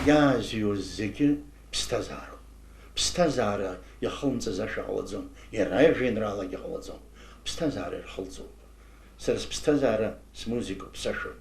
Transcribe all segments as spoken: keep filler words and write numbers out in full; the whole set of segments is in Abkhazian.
Иаазҩуаз зегьы ԥсҭазаароуп. Ԥсҭазаара иахылмҵыз ашәа ҟалаӡом, иара ажәеинраалагьы ҟалаӡом. Ԥсҭазаара ирхылҵуп. Сара сԥсҭазаара смузикоуп, сашәоуп.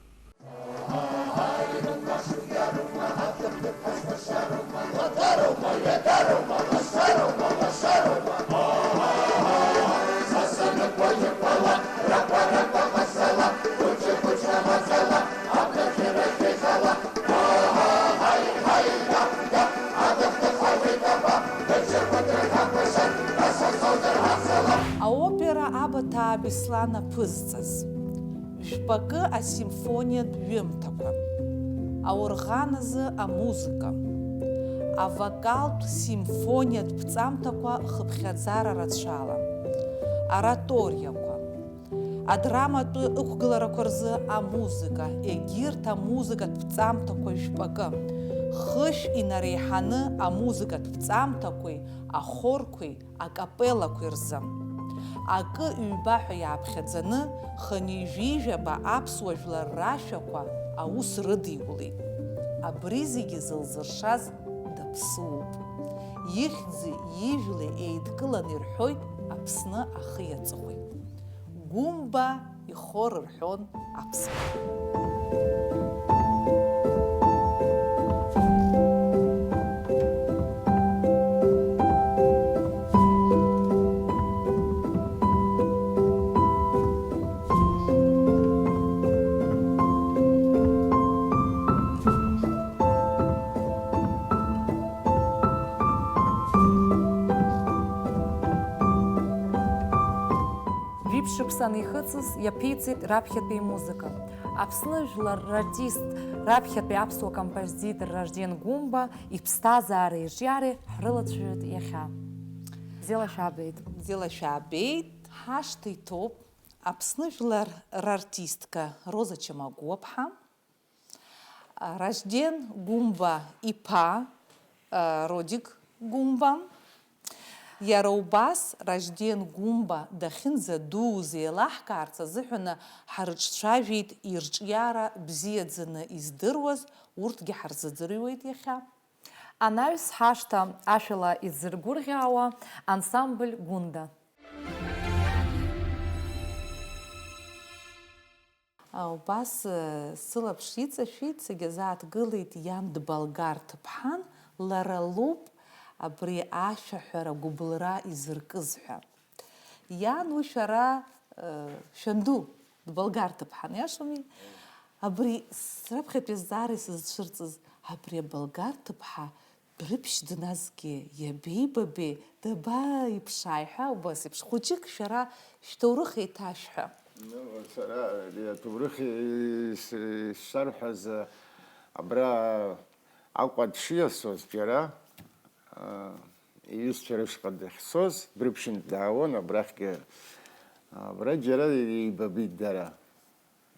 Аопера Абаҭаа Беслан аԥызҵаз, жәпакы асимфониатә ҩымҭақәа, аорӷан азы амузыка, авокалтә симфониатә ԥҵамҭақәа хыԥхьаӡара рацәала, ораториақәа, адраматәы ықәгыларақәа рзы амузыка, егьырҭ амузыкатә ԥҵамҭақәа жәпакы, хышә инареиҳаны амузыкатә ԥҵамҭақәеи ахорқәеи акапеллақәеи рзы. Акы-ҩба ҳәа иааԥхьаӡаны, хынҩажәижәаба аԥсуа жәлар рашәақәа аус рыдиулеит. Абри зегьы зылзыршаз даԥсуоуп. Ихьӡи ижәлеи еидкыланы ирҳәоит Аԥсны ахи аҵыхәеи. Гәымба ихор рҳәон аԥсуаа. Жәиԥшь шықәса анихыҵыз, иаԥиҵеит раԥхьатәи имузыка. Аԥсны жәлар рартист, раԥхьатәи аԥсуа композитор Ражден Гәымба иԥсҭазаареи ирҿиареи ҳрылацәажәоит иахьа. Бзиала шәаабеит. Бзиала шәаабеит. Ҳашҭа иҭоуп Аԥсны жәлар рартистка Роза Чамагәуаԥҳа, Ражден Гәымба иԥа, Родик Гәымба. Иара убас Ражден Гәымба дахьынӡадууз еилаҳкаарц азыҳәаны ҳарыҿцәажәеит ирҿиара бзиаӡаны издыруаз, урҭгьы ҳарзыӡырҩуеит иахьа. Анаҩс ҳашҭа ашәала изыргәырӷьаауа ансамбль Гәында. Убас, э, сылаԥш иҵашәеит, сагьазааҭгылеит, иан дболгар ҭыԥҳан, лара лоуп абри ашәаҳәара гәыбылра изыркыз ҳәа. Иан уи шәара, э, шәанду, дболгар ҭыԥҳан, иашами? Абри сраԥхьатәи азҵаара исызцәырҵыз, абри аболгар ҭыԥҳа Брыԥшь дназгеи, иабеибабеи, дабаиԥшааи ҳәа убас еиԥш, хәыҷык шәара шәҭоурых еиҭашәҳәа. Ну, сара ари аҭоурых ис-, исзарҳәаз, абра Аҟәа дшиасуаз џьара, а, иҩызцәа рышҟа дахьцоз, Брыԥшьынтә даауан, абрахьгьы, абра џьара еибабеит дара.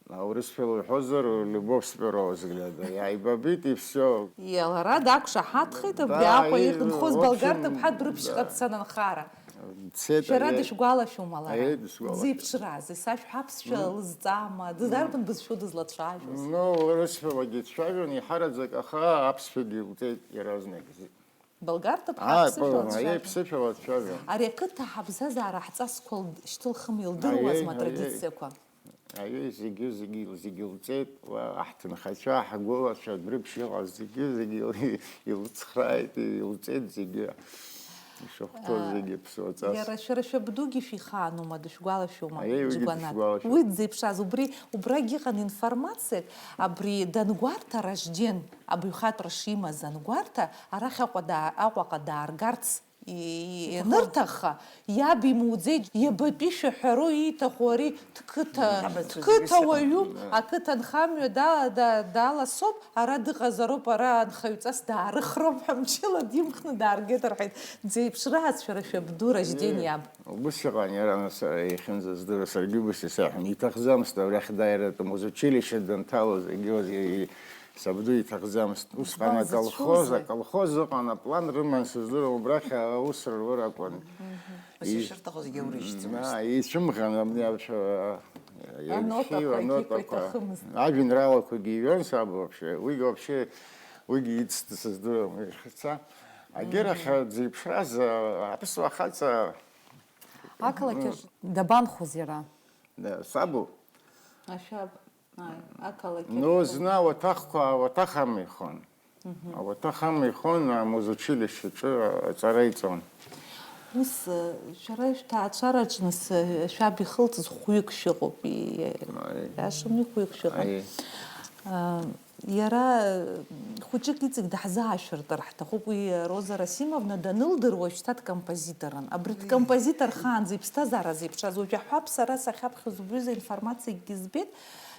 Аурысшәала уҳәозар, любовь с первого взгляда. Иааибабеит, и всё. Иа, лара дақәшаҳаҭхеит, абри Да, Аҟәа и, иҟынхоз в общем, Болгарҭыԥҳа Брыԥшьҟа да. Дцан анхара. Дцеит, Шәара аиеи. Дышәгәалашәома лара? Аиеи, дысгәалашәоит. Дзеиԥшраз, сашәҳәа аԥсшәа М? лызҵаама? Д-, дарбан бызшәоу дызлацәажәоз? Ну, урысшәалагьы дцәажәон, иҳараӡак, аха аԥсшәагьы лҵеит иаразнак. Болгарҭыԥҳа А, аԥсышәала аиеи, дцәажәон. Ԥсышәала дцәажәон. Ари ақыҭа ҳабзазара ҳҵасқәа лд-, шьҭылхым илдыруазма Аиеи, аиеи. Атрадициақәа? Аиеи, зегьы, зегьы, зегьы лҵеит, уа, аҳҭынхацәа, ҳгәылацәа, Брыԥшь иҟаз зегьы, зегьы ил-, илыцхрааит, илҵеит зегьы. Ишахәҭоу Аа, зегьы ԥсуаҵас. Иара шәара шәабдугьы шәихаанума, дышәгәалашәома, Аиеи, уигьы Џьгәанаҭ? Дышәгәалашәом. Уи дзеиԥшраз, убри, убрагь иҟан информациак, абри дангәарҭа Ражден, абаҩхатәра шимаз ангәарҭа, арахь Аҟәа даа-, Аҟәаҟа дааргарц и-, и-, Иҭахын. Ианырҭахха, иаб имуӡеит, иабатәи шәаҳәару ииҭаху ари, дқыҭа, Абацәа зегьы дқыҭа уаҩуп, сыҟан. Ақыҭанхамҩа дала-, да-, даласоуп, ара дыҟазароуп, ара анхаҩҵас даарыхроуп ҳәа мчыла димхны дааргеит рҳәеит. Дзеиԥшраз шәара шәабду Ражден Е, иаб? Убыс иҟан иара, нас, иахьынӡаздыруа, саргьы убыс исаҳәон. Иҭахӡамызт абрахь дааира, атәым, училище данҭалоз, егьи, егьи, сабду иҭахӡамызт. Усҟан Избан аколхоз, зыцәоузеи? Аколхоз ыҟан, аплан рыман, сыздыруам, убрахь аус рур акәын. Мгм. Ус И-, ишырҭаху зегьы аурышьҭӡомызт. Ма, ицәымӷын, абни, а, Анотақәа, иархив, акгьы анотақәа. Иҭахымызт. Ажәеинраалақәагьы иҩуан саб вообще. Уигьы вообще Уигьы ицны сыздыруам, ихьца. Агьырахь, дзеиԥшраз, а, аԥсуа хаҵа. Ақалақь аҿы дабанхоз иара? Да, сабу? Ашәаб, ааи, ақалақь. Ну, аҿы. Зны ауаҭахқәа, ауаҭах амҩа ихон. Ауаҭах амҩа ихон, амузучилищеаҿы аҵара иҵон. Ус, шәара шәҭаацәараҿ, нас, шәаб ихылҵыз хәҩык шәыҟоуп, и-, Аи. Иашами, хәҩык шәыҟан. Аи. А, иара, хәыҷык иҵегь даҳзаашәыртыр ҳҭахуп, уи Роза Расимовна данылдыруа шьҭа дкомпозиторын. Абри дкомпозитор хаанӡа иԥсҭазаара зеиԥшраз, уажә аҳәап, сара сахьаԥхьоз убри информациакгьы збеит,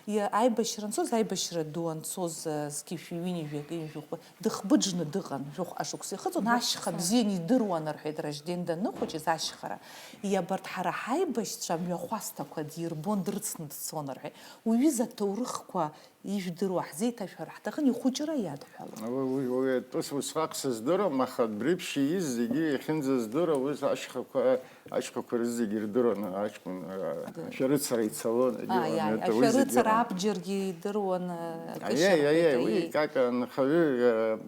иа-, аибашьра анцоз, аибашьра ду анцоз, а, зқьи шәи ҩынҩажәи акы ҩажәи хәба, дыхбыџны дыҟан, жәохә ашықәса ихыҵуан, ашьха бзианы идыруан, рҳәеит, Ражден даныхәыҷыз ашьхара. Иабарҭ ҳара ҳаибашьцәа амҩахәасҭақәа дирбон, дрыцны дцон, рҳәеит. Уҩыза аҭоурыхқәа ижәдыруа ҳзеиҭашәҳәар ҳҭахын, ихәыҷра иадҳәалон. Уи, уи, уи атәы усҟак сыздырам, аха абри ԥшьа ииз зегьы иахьынӡаздыруа, уи ашьхақәа, ашьхақәа рызегьы ирдыруан, аҷкәын, а, Ага. Шәарыцара ицалон, егьи Ааи, ааи, уамеҭ, уи зегьы ашәарыцара ыҟан. Абџьаргьы идыруан, акы Аиеи, шьарҳәеит, аиеи, уи аиеи. Акака анхаҩы, а,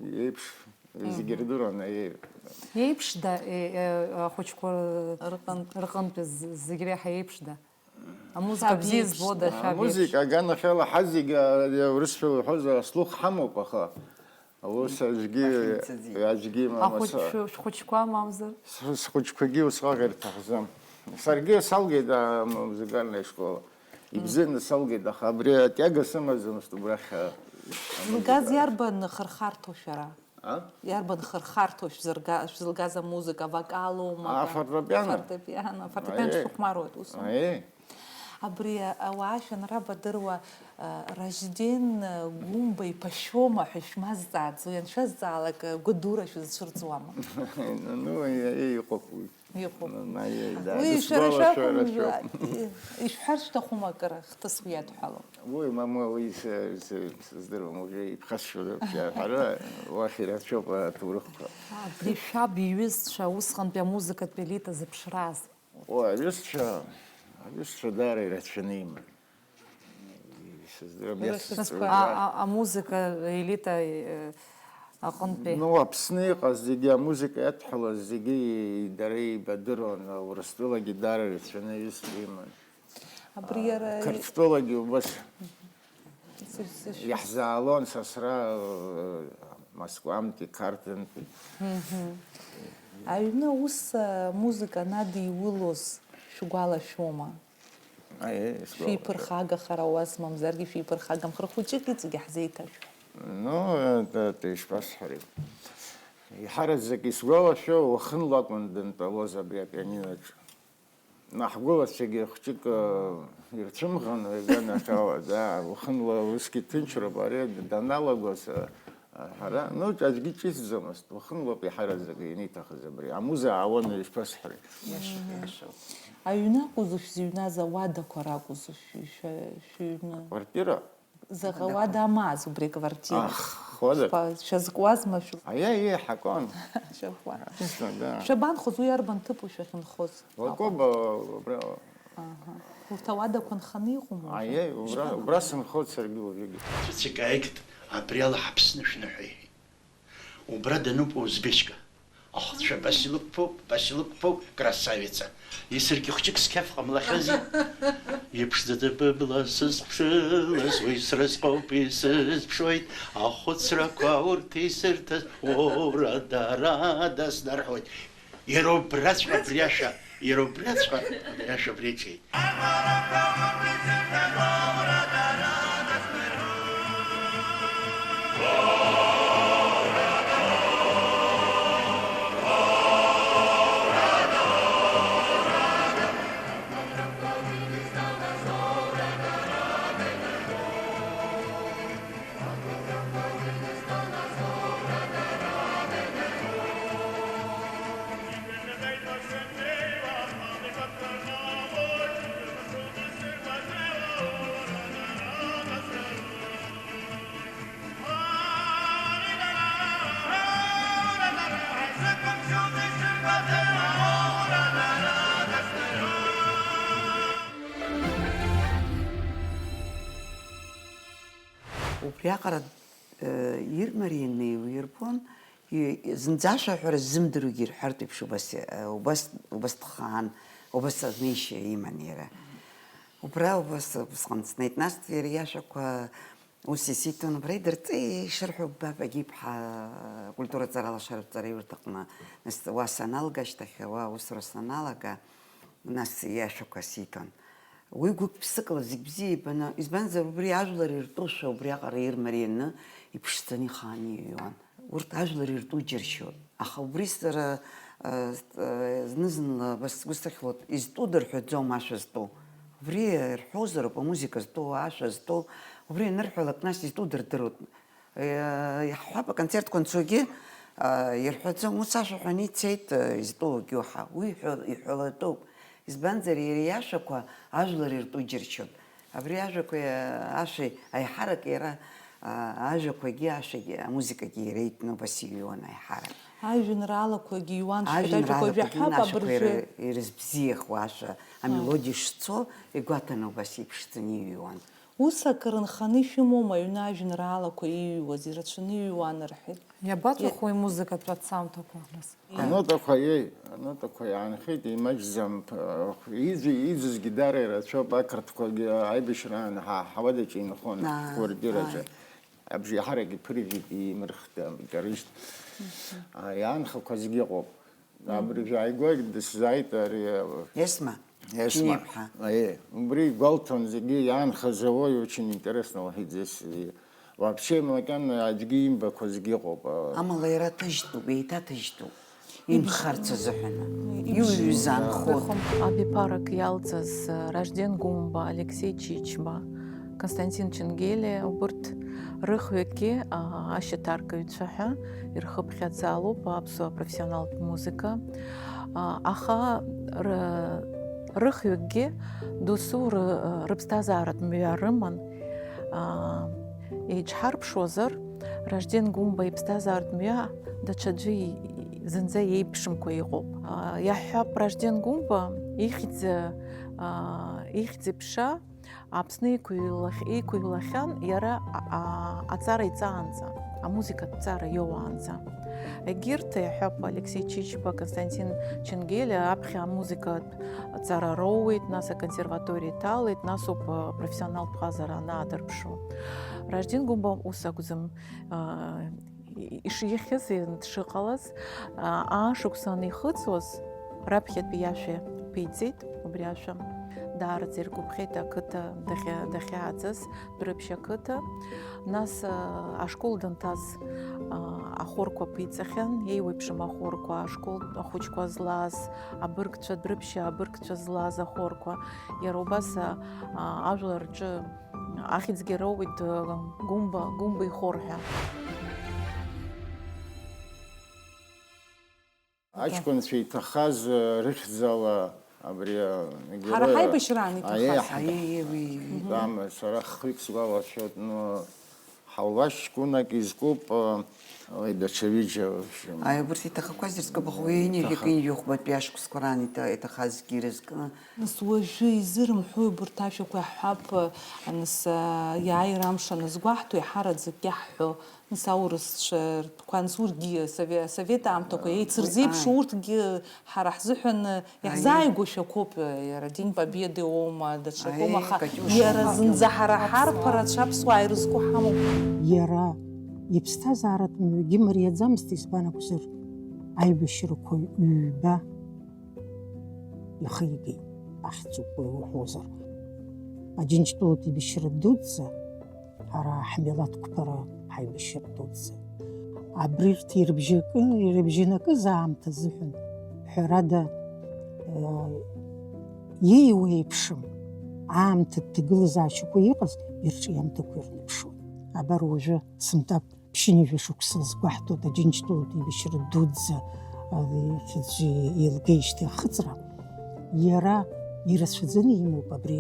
иеиԥш, зегьы Мгм. Ирдыруан, аиеи. Иеиԥшда, е, е, ахәыҷқәа Рҟынтә. Рҟынтәи з-, зегь реиҳа иеиԥшда? Амузыка Шәаб бзиа иеиԥш. Избода, шәаб иеиԥш? Амузыка аганахьала ҳазегь, а, урысшәала иуҳәозар, аслух ҳамоуп, аха ус аӡәгьы, Ахьымцаӡеит. Аӡәгьы имамыз. Ахәыҷ-, шәы-, шәхәыҷқәа мамзар? С-, схәыҷқәагьы усҟак ирҭахӡам. Саргьы салгеит, а, музыкальная школа. Ибзианы салгеит, аха абри атәиага сымаӡамызт убрахь, а, Зылгаз амузыка. Иарбан хырхарҭоу шәара? А? Иарбан хырхарҭоу шәзырга-, шәзылгаз амузыка, вокалума? А, фортепиано. Фортепиано. Фортепиано Аиеи. Шәыхәмаруеит, усоума? Аиеи. Абри ауаа шәанрабадыруа, а, Ражден Гәымба иԥа шәоума ҳәа шәмазҵааӡои? Аншәазҵаалак, гәадура шәызцәырҵуама? Ну, аиеи, иҟоуп уи. Иҟоуп. Аиеи, да, Уи шәара дысгәалашәара шәакәым, шәоуп. Ишәҳәар шәҭахума акыр ахҭыс уи иадҳәалоу? Уи, мамоу, уи сы-, сы-, сыздыруам, уажәы иԥхасшьода, ҳара уахь ирацәоуп аҭоурыхқәа. Абри шәаб иҩызцәа усҟантәи амузыкатә елита зыԥшраз? О, аҩызцәа, аҩызцәа даара ирацәаны иман. Исыздырам, Рыхьӡқәа. Иацысҵоит. А, а, амузыка елита, э, аҟынтәи. Ну, Аԥсны иҟаз зегьы, амузыка иадҳәалаз зегьы дара еибадыруан, Урыстәылагьы даара ирацәаны аҩызцәа иман. Абри иара Қырҭтәылагьы убас. Сыш-, сыш- Иаҳзаалон сасра, э, Москвантәи, Қарҭынтәи. Мгм. Аҩны аус, э, музыка анадиулоз шәгәалашәома? Аиеи, исгәалашәоит. Шәиԥырхагахар ауаз, мамзаргьы шәиԥырхагамхар, хәыҷык иҵегьы ҳзеиҭашәҳәа. Ну, это, это ишԥасҳәари. Иҳараӡак исгәалашәо, уахынла акәын дынтәалоз абри апианиноаҿ. Ҳгәылацәагьы хәҷык, э, ирцәымӷын, уи аганахьала, да, уахынла усгьы ҭынчроуп, ари даналагоз, э, ҳара, ну, аӡәгьы ҿиҭӡомызт, уахынлоуп иҳараӡак ианиҭахыз абри. Амуза аауан, ишԥасҳәари. Иашоуп, иашоуп. Аҩны акәызу шәзыҩназ, ауадақәа ракәызу шәы-, шәа-, шәыҩны? Квартира? Заҟа уада амаз убри аквартира? Ах, уада. Шәа-, шәазкуазма шәы-, Аиеи, аиеи, ҳакуан. Шәакуан. Конечно, да. Шәабанхоз, уи арбан ҭыԥу шәахьынхоз? Лакоба, убра. Аҳа. Урҭ ауадақәа нханы иҟоума уажәы? Аиеи, убра, Ишԥаҟоу? Убра сынхоит саргьы уажәыгьы. Сыцик ааигт, абриала ҳаԥсны шәныҳәа иҳәеит. Убра дануп узбечка. Ахәцәа абас илықәԥоуп, абас илықәԥоуп, красавица. Исыргьы хәҷык сқьаф ҟамлахьази? Иԥшӡада быбла сызԥшылаз, уи сразҟоуп исызԥшуеит. Ахәыцрақәа урҭ исырҭаз, ура, дара, дас нарҳәоит. Иара убраҵәҟьа абри ашәа, иара убраҵәҟьа абри ашәа абри аҿиеит. Убриаҟара Ирмариа инеиуирбон, и-, зынӡа ашәаҳәара ззымдыруагьы ирҳәартә еиԥш убас, э, убас, убас дхаан, убас азнеишьа иман иара. Убра убас, убасҟан снеит, нас иара иашәақәа ус исиҭон, убра идырҵеи ишырҳәо ббап, Агиԥҳа акультура ҵаралашаратә ҵараиурҭаҟны, нас уа саналга ашьҭахь, уа аусура саналага, нас иашәақәа сиҭон. Уи гәык-ԥсыкала зегь бзиа ибаны, избанзар, убри ажәлар иртәушәа убриаҟара ирмарианы иԥшӡаны ихааны иҩуан. Урҭ ажәлар иртәу џьыршьон. Аха убри сара, э, э, зны-зынла абас сгәы сыхьуеит, изтәу дырҳәаӡом ашәа зтәу. Убри рҳәозароуп, амузыка зтәу, ашәа зтәу. Убри анырҳәалак, нас изтәу дырдыруеит. Э, иаҳҳәап, аконцертқәа анцогьы, э, ирҳәаӡом, ус ашәа ҳәаны ицеит, э, изтәу агьоуҳа. Уи иҳәа-, иҳәалатәуп. Избанзар, иара иашәақәа ажәлар иртәу џьыршьон. Абри ажәақәеи, э, ашәеи аиҳарак иара, а, ажәақәагьы, ашәагьы, амузыкагьы иара итәны убас иҩуан аиҳарак. Ажәеинраалақәагьы иуан, шәҳәеит, ажәақәа Ажәеинраалақәагьы, жәаҳәап, нас ашәақәа абыржәы. Ира-, ирызбзиахуа ашәа, амелодиа шцо, игәаҭаны убас иԥшӡаны иҩуан. Ус акыр нханы ишәымоума аҩны ажәеинраалақәа иҩуаз, ирацәаны иҩуан рҳәеит? Иабацәахуеи музыкатә аҭҵаамҭақәа, нас? Анотақәа, еи, анотақәа иаанхеит, имаҷӡам, п-, иӡ-, иӡызгьы дара ирацәоуп, ақырҭқәагьы аибашьраан ҳа-, ҳауадаҿы инхон, Аа, ҳквартираҿы. Ааи. Абжеиҳарак иԥыржәеит, имырхт, икарыжьт. Мгм. А, иаанхақәазгьы ыҟоуп. Мгм. Абыржәы ааигәа дысзааит ари, а, Есма? Есма. Џьениԥҳа. Аиеи, убри игәалҭон зегьы, иаанхаз ауаҩ очень интересно лҳәеит, здесь, и, вообще, макьана аӡәгьы имбақәа зегьы ыҟоуп, а. Амала иара ҭыжьтәуп, еиҭаҭыжьтәуп. Имхарц азыҳәан. Ибжьы. Иуҩыз аанхон. Абиԥарак иалҵыз, а, Ражден Гәымба, Алексеи Чичба, Константин Ченгелиа, убырҭ рыхҩыкгьы, а, ашьаҭаркыҩцәа ҳәа ирхыԥхьаӡалоуп аԥсуа профессионалтә музыка. А, аха ры-, рыхҩыкгьы досу ры-, рыԥсҭазааратә мҩа рыман. А, еиҿҳарԥшуазар, Ражден Гәымба иԥсҭазааратә мҩа даҽаӡәы и-, зынӡа еиԥшымкәа иҟоуп. А, иаҳҳәап, Ражден Гәымба ихьӡ, а, ихьӡ-иԥша Аԥсны иқәыҩлах-, иқәыҩлахьан иара, а, а, аҵара иҵаанӡа, амузыкатә ҵара иоуаанӡа. Егьырҭ, иаҳҳәап, Алексеи Чичба, Константин Ченгелиа аԥхьа амузыкатә ҵара роуеит, нас аконсерваториа иҭалеит, нас ауп, а, профессионалтә ҟазара анаадырԥшуа. Ражден Гәымба ус акәӡам, а, ишихьыз, дшыҟалаз, аа, ашықәс анихыҵуаз, раԥхьатәи иашәа ԥиҵеит, убри ашәа даараӡа иргәаԥхеит ақыҭа дахьа-, дахьааӡаз, Дәрыԥшь ақыҭа. Нас, аа, ашкол данҭаз, аа, ахорқәа ԥиҵахьан, еиуеиԥшым ахорқәа, ашкол ахәыҷқәа злаз, абыргцәа, Дәрыԥшь абыргцәа злаз ахорқәа. Иара убас, аа, ажәлар рҿы Ахьӡгьы роуит, э, Гәымба, Гәымба ихор ҳәа. Аҷкәынцәа иҭахаз, э, рыхьӡала абри, э, Ҳара герой, ҳаибашьраан иҭахаз. Аиеи, ҳа-, Аиеи, уи, уи. Там, сара хҩык сгәалашәоит, ну, Ҳаулашь ҷкәынак изкуп, э, уи даҽа ҩыџьа, в общем. Аи, убырҭ иҭахақәаз ирызкуп, аха уи ҩынҩажәи Иҭаха- ҩынҩажәи хәбатәи ашықәсқәа раан иҭа-, иҭахазгьы ирызкны. Нас уажәы изырымҳәои убырҭ ашәақәа иаҳҳәап, нас, а, иааира амш аназгәаҳҭо, иҳараӡак иаҳҳәо, нас аурысцәа ртәқәа, нас урҭгьы асове-, асовет аамҭақәа А, еицырзеиԥшу, ааи. Урҭгьы ҳара ҳзыҳәан Аиеи. Иаҳзааигәоу шәақәоуп, иара День Победы оума, даҽакоума, Аиеи, аха Катиуша. Иара зынӡа ҳара ҳарԥарацәа аԥсуаа ирызку ҳамоуп. Иара иԥсҭазааратә мҩагьы мариаӡамызт, избан акәзар, аибашьрақәа ҩба ихигеит, ахьӡуп уи уҳәозар. Аџьынџьтәылатә еибашьра дуӡӡа, ҳара ҳмилаҭ қәԥара ҳаибашьра дуӡӡа. Абри рҭ ирыбжьакы-, ирыбжьанакыз аамҭа азыҳәан, ҳәарада, э, иеиуеиԥшым аамҭатә ҭагылазаашьақәа иҟаз ирҿиамҭақәа ирныԥшуан. Абар уажәы сынтәа ԥшьынҩажәа шықәса згәаҳҭоит Аџьынџьтәылатә еибашьра дуӡӡа, э, ихьӡ еилгеижьҭеи ахыҵра. Иара ирацәаӡаны имоуп абри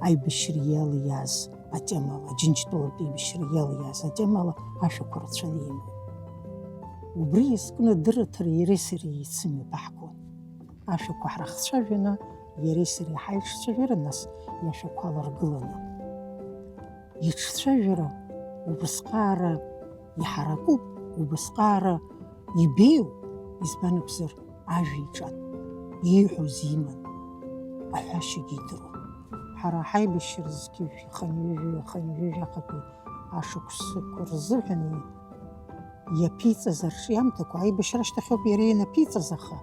аибашьра иалиааз атемала, Аџьынџьтәылатә еибашьра иалиааз атемала ашәақәа рацәаны имоуп. Убри иазкны адырраҭара иареи сареи еицымҩаԥаҳгон. Ашәақәа ҳрыхцәажәаны, иареи сареи ҳаиҿцәажәара, нас иашәақәа аларгыланы. Иҿцәажәара убасҟаара Иҳаракуп убасҟаара ибеиоу, избан акәзар, ажәа иҿан, ииҳәоз иман, аҳәашьагьы идыруан. Ҳара ҳаибашьра зқьи жәшәи хынҩажәи, хынҩажәи жәахатәи ашықәсқәа рзыҳәан иаԥиҵаз арҿиамҭақәа аибашьра ашьҭахьоуп иара ианаԥиҵаз, аха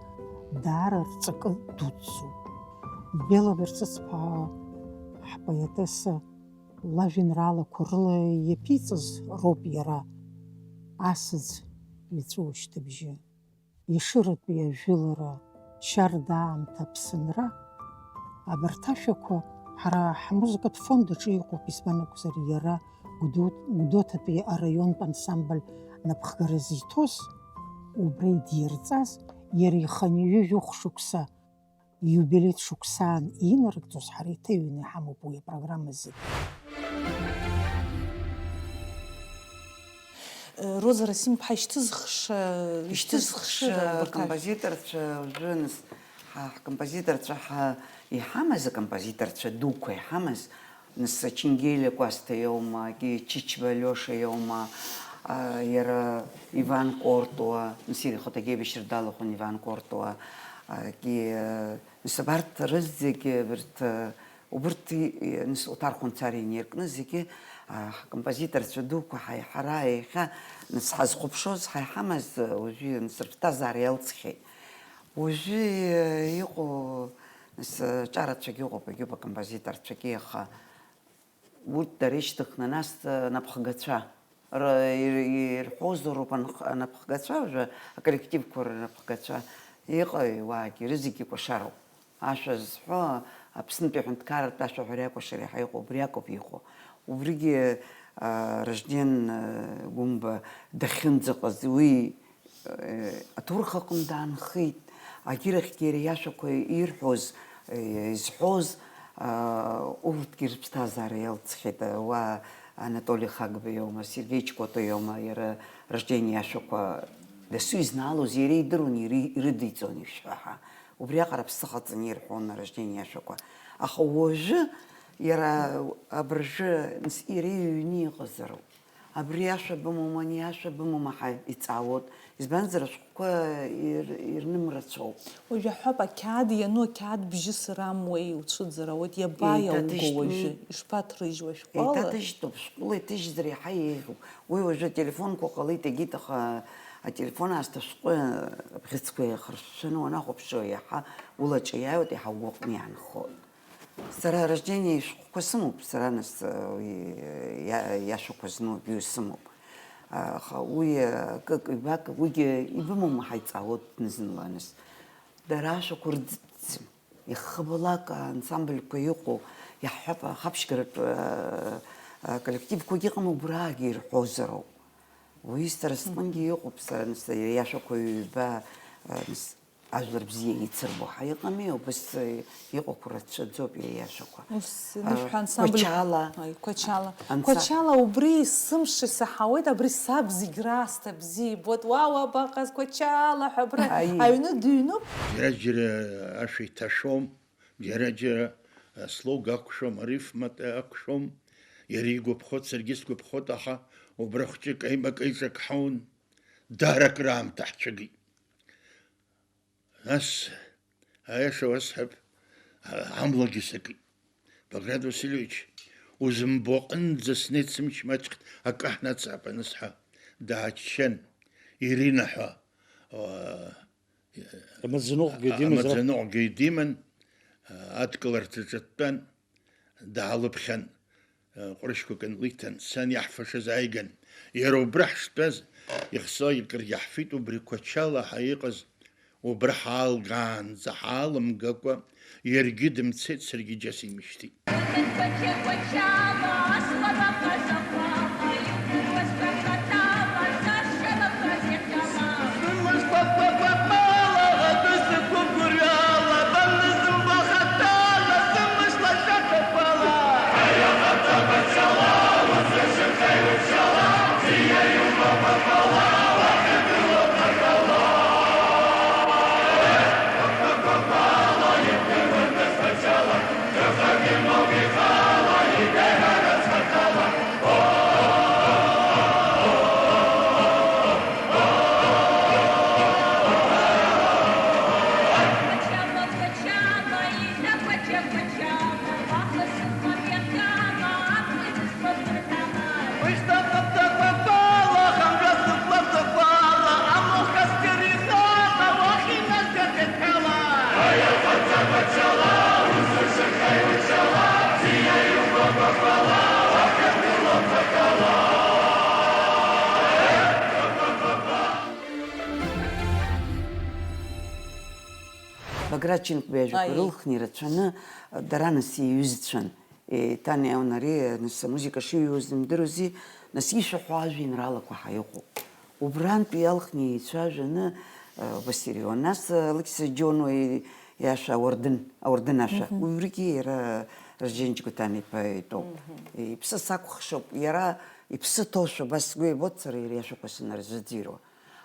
даара рҵакы дуӡӡоуп. Бела Берцыц-ԥҳа ҳпоетесса лажәеинраалақәа рыла иаԥиҵаз роуп иара асаӡ иҵәыуашьҭыбжьы, Ешыратәи ажәылара, Шьарда аамҭа, Аԥсынра. Абарҭ ашәақәа ҳара ҳмузыкатә фонд аҿы иҟоуп, избан акәзар, иара Гәдоу-, Гәдоуҭатәи араионтә ансамбль напхгара зиҭоз, убра идирҵаз, иара ихынҩажәи жәохә шықәса ииубилеи шықәсаан инарыгӡоз ҳара иҭаҩны иҳамоуп уи апрограмма зегьы. Роза Расим-ԥҳа, ишьҭызхша, ишьҭызхшыра, ишьҭызхшыра абарҭ ажәа- композиторцәа, уажәы нас, ҳа, ҳкомпозиторцәа, ҳа, иҳамаз акомпозиторцәа дуқәа иҳамаз, нас Ченгелиа Кәасҭа иоума, ки Чичба Алиоша иоума, а, иара Иван Кортуа, нас иара ихаҭагьы аибашьра далахәын Иван Кортуа, а, ки, а, Нас абарҭ рызегьы, абарҭ, э, убырҭ и-, и-, нас Оҭар Хәынцариа инаркны зегьы, а, ҳкомпозиторцәа дуқәа ҳаи-, ҳара иахьа, нас ҳазхәаԥшуаз, ҳа иҳамаз, э, уажәы, нас рыԥсҭазаара иалҵхьеит. Уажәы, э, иҟоу, нас, э, ҿарацәагьы ыҟоуп, егьоуп акомпозиторцәагьы, аха Урҭ дара ишьҭыхны, нас, анапхгацәа р-, ир-, ирҳәозароуп анх-, анапхгацәа, уажәы аколлективқәа рнапхгацәа иҟаҩуаагьы, рызегьы кәашароуп. Ашәа зҳәо, Аԥснытәи аҳәынҭқарратә ашәаҳәареи акәашареи ҳәа иҟоу, убри акоуп иҟоу. Убригьы, а, Ражден, а, Гәымба дахьынӡаҟаз, уи Аҭоурых аҟны даанхеит, агьырахьгьы иара иашәақәа ирҳәоз, изҳәоз, урҭгьы рыԥсҭазаара иалҵхьеит, уа Анатоли Хагба иоума, Сергеи Чкото иоума, иара Ражден иашәақәа дасу изнаалоз иара идыруан, иара ирыдиҵон ишәҳәа ҳәа. Убриаҟара аԥсы ҟаҵаны ирҳәон Ражден иашәақәа. Аха уажәы иара абыржәы, нас, иара иҩны иҟазароуп. Абри ашәа бымоума, ани ашәа бымоума ҳәа иҵаауоит. Избанзар, ашәҟәқәа ир-, ирным рацәоуп. Уажә аҳәап, ақьаад иану, ақьаад бжьы сырамуеи уцәыӡыр ауеит, иаба иаугоу уажәы? Еиҭаҭыжьтәуп. Ишԥаҭрыжьуа шәҟәыла? Еиҭаҭыжьтәуп, шәҟәыла иҭыжьзар иаҳа еиӷьуп. Уи уажәы ателефонқәа ҟалеит, егьит, аха ателефон аасҭа шәҟәы абӷьыцқәа еихыршәшәаны уанахәаԥшуа, иаҳа улаҿы иааиуеит, иаҳа угәаҟны иаанхоит. Сара Раждени ишәҟәқәа сымоуп, сара нас, уи, иа-, иашәақәа зну абҩы сымоуп. Аха уи, акык, ҩбак, уигьы ибымоума ҳаиҵаауеит зны-зынла нас. Дара ашәақәа рӡыӡӡам. Иахабалак аансамбльқәа иҟоу, иаҳҳәап, ахаԥшьгаратә, а, а, коллективқәагьы ыҟам, убраагьы ирҳәозароуп. Уи сара сҟынгьы иҟоуп, сара нас иашәақәа ҩба, а, нас Ажәлар бзиа еицырбо ҳәа иҟами, убас, э, иҟақәоу рацәаӡоуп иара иашәақәа. Ус, а, анышә ҳәа ансамбль Кәачала. Ааи, Кәачала. Анса- Кәачала убри сымш исаҳауеит, абри саб зегь раасҭа бзиа ибоит. Уа, уа, абаҟаз Кәачала ҳәа абра Аи. Аҩны дыҩноуп. Џьара-џьара ашәа иҭашәом, џьара-џьара аслог акәшәом, арифмата акәшәом. Иара игәаԥхоит, саргьы сгәаԥхоит, аха убра хәҷык аимак-аиҿак ҳаун, даара акыраамҭа ҳцәагеит. Нас, аиаша уасҳәап, а-, амлагьы сакит. Баграт Васильевич, узымбо аҟынӡа снеит, сымч маҷхт, акы ҳнацаап анысҳәа, дааччан, Ирина ҳәа, а, Амаӡаныҟәгаҩ димазар акәхап. Амаӡаныҟәгаҩ диман, а, адкыларҭаҿы дтәан. Даалыԥхьан, ҟәрышьқәак нлиҭан, сан иаҳфашаз ааиган. Иара убра ҳштәаз, ихсо акыр иаҳфеит, убри Қәачала ҳәа иҟаз, убра ҳаалгаанӡа ҳаалымгакәа, иаргьы дымцеит, саргьы џьа симышьҭит. Граченко иажәақәа Аиеи. Рылхны ирацәаны, дара нас иҩызцәан. Е, Таниа Онари, нас, амузыка шиҩуаз дымдыруази, нас ишәаҳәо ажәеинраалақәа ҳа иҟоуп. Убрантәи иалхны еицәажәаны, э, Василион, нас, э, Алықьса Џьонуа и-, иашәа ауардын, ауардын ашәа. Мгм. Уи уригьы иара Разџьен Џьгәаҭан-иԥа итәоуп. Мгм. Иԥсы сакәыхшоуп, иара иԥсы ҭоушәа, абас сгәы иабоит сара иара иашәақәа санарзыӡырҩуа.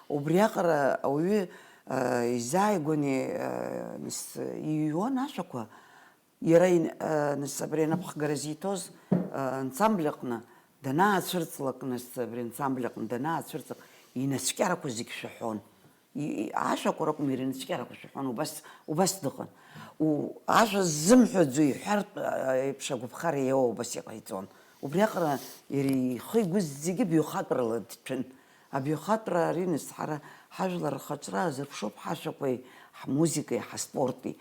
Убриаҟара ауаҩы, э, изааигәаны, э, нас, иҩуан ашәақәа, Иара ин-, э, нас абри анапхгара зиҭоз, э, ансамбль аҟны данаацәырҵлак, нас абри ансамбль аҟны данаацәырҵлак, инацәкьарақәа зегь шәаҳәон. И-, и-, ашәақәа ракәым, иара инацәкьарақәа шәаҳәон, убас, убас дыҟан. У-, ажәа ззымҳәаӡо иҳәартә, э, еиԥш агәаԥхара иоуа убас иҟаиҵон. Убриаҟара иара ихы-игәы зегьы баҩхатәрала дҭәын. Абаҩхатәра ари нас ҳара ҳажәлар рхаҿра азырԥшуп ҳашәақәеи, ҳмузикеи, ҳаспорти.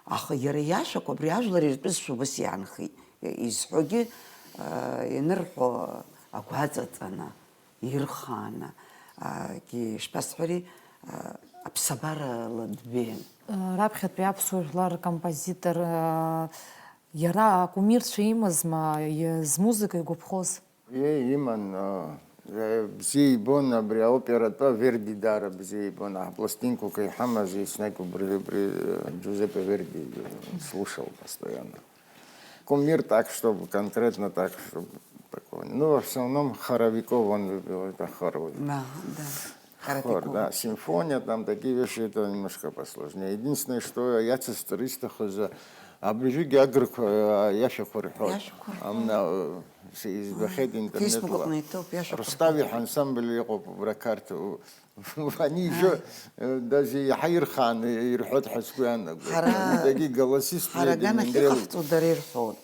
Аха иара иашәақәа абри ажәлар иртәызшәа убас иаанхеит. Изҳәогьы, а, ианырҳәо агәаҵаҵаны, ирхааны, а, гьы, ишԥасҳәари, а, аԥсабарала дбеиан. Раԥхьатәи аԥсуа жәлар ркомпозитор, а, иара акумирцәа имазма, и-, змузыка игәаԥхоз? Е, иман, а, э, бзиа ибон абри аоператәы, Верди даара бзиа ибон, аҳ-, пластинкақәа иҳамаз, еснагь убри, убри, э, Джузеппе Верди, э, слушал постоянно. Кумир так, чтобы конкретно так, чтобы такого. Ну, в основном, Хоровиков, он любил это хоровик. Да, да. Хор, Хоровиков. Да, симфония, там такие вещи, это немножко посложнее. Единственное, что иацысҵар исҭахыз, абыржәгьы агрқәа, э, иашәақәа рҳәоит. Иашәақәа рҳәоит. Амна, э, Избахьеит интернетла. Facebook аҟны иҭоуп, иашәақәа Русҭавиҳәа ансамбль иҟоуп убра Қарҭ. Они ишәо, э, даже иаҳа ирхааны ирҳәоит ҳәа сгәы иаанагоит. Ҳара, Дагьы голосистла ҳара аганахь иҟаҳҵо дара ирҳәоит.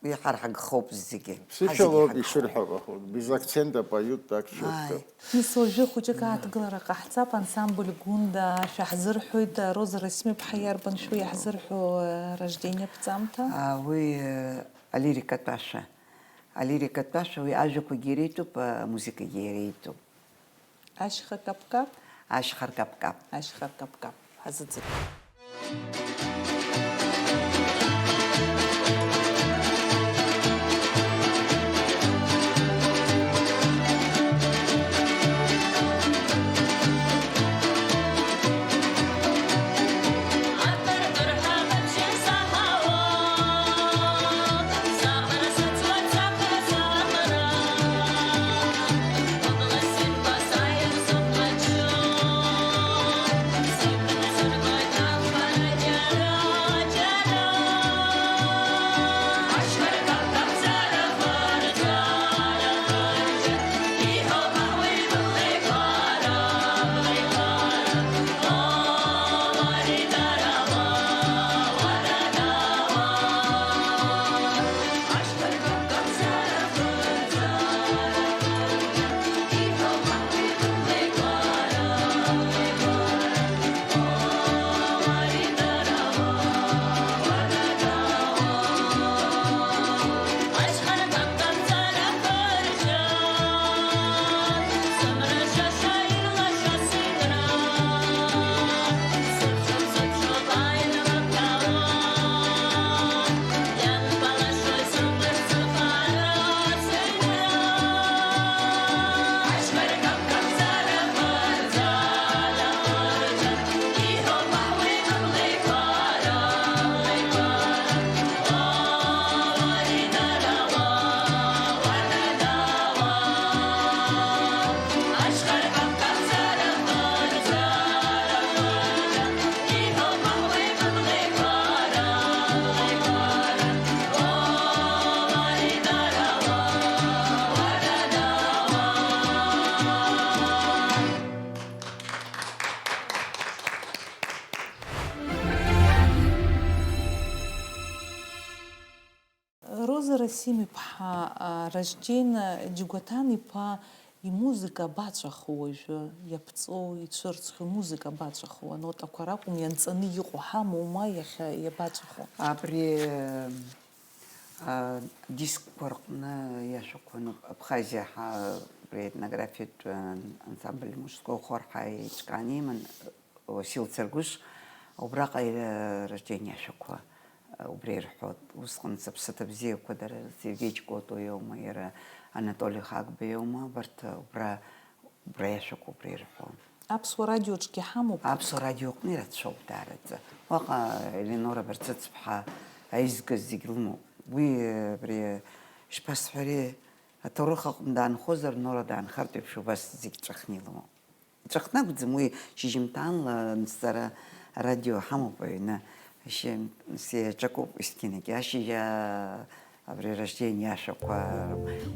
Уи ҳара ҳагхоуп зегьы. Ԥсышәала ауп ишырҳәо, аха без акцента поют так чётко. Ааи. Нас уажәы хәыҷык ааҭгылара ҟаҳҵап, ансамбль Гәында ашәа ҳзырҳәоит, Роза Расим-иԥҳа иарбан шәоу иаҳзырҳәо, э, рождение аԥҵамҭа? А, уи, э, алирикатә ашәа. Алирикатә ашәа, уи ажәақәагьы иреиҭоуп, амузыкагьы иреиҭоуп. Ашьха каԥкаԥ? Ашьха ркаԥкаԥ. Ашьха ркаԥкаԥ. Ҳазыӡырҩ. Роза Расим-иԥҳа, а, Ражден Џьгәаҭан-иԥа имузыка абаҵәахуа уажәы, иаԥҵоу, ицәырҵхьоу имузыка абаҵәахуа, анотақәа ракәым, ианҵаны иҟоу ҳамоума иахьа иабаҵәахуа? Абри, а, дискқәа рҟны иашәақәа ануп. Абхазиа ҳа-, абри аетнографиатә, а, ансамбль мужской хор ҳаиҿкааны иман. Васил Царгәыш, Убраҟа иара Ражден иашәақәа, а, убра ирҳәоит. Усҟан сыԥсаҭа бзиақәа дара Сергеи Ҷкәыто иоума, иара Анатоли Хагба иоума, абарҭ, а, убра, убра иашәақәа убра ирҳәон. Аԥсуа радиоҿгьы ҳамоуп. Аԥсуа радиоҟны ирацәоуп даараӡа. Уаҟа Елеонора Барцыцԥҳа аизга зегь лымоуп. Уи, абри, шԥасҳәари, аҭоурых аҟны даанхозар, Нора даанхартә еиԥш убас зегь ҵәахны илымоуп. Ҵәахны акәӡам, уи шьыжьымҭанла сара арадио ҳамоуп аҩны. Ашьыжьымҭ-, сеиҿакуп есқьынагьы. Ашьыжь, а, абри Ражден иашәақәа.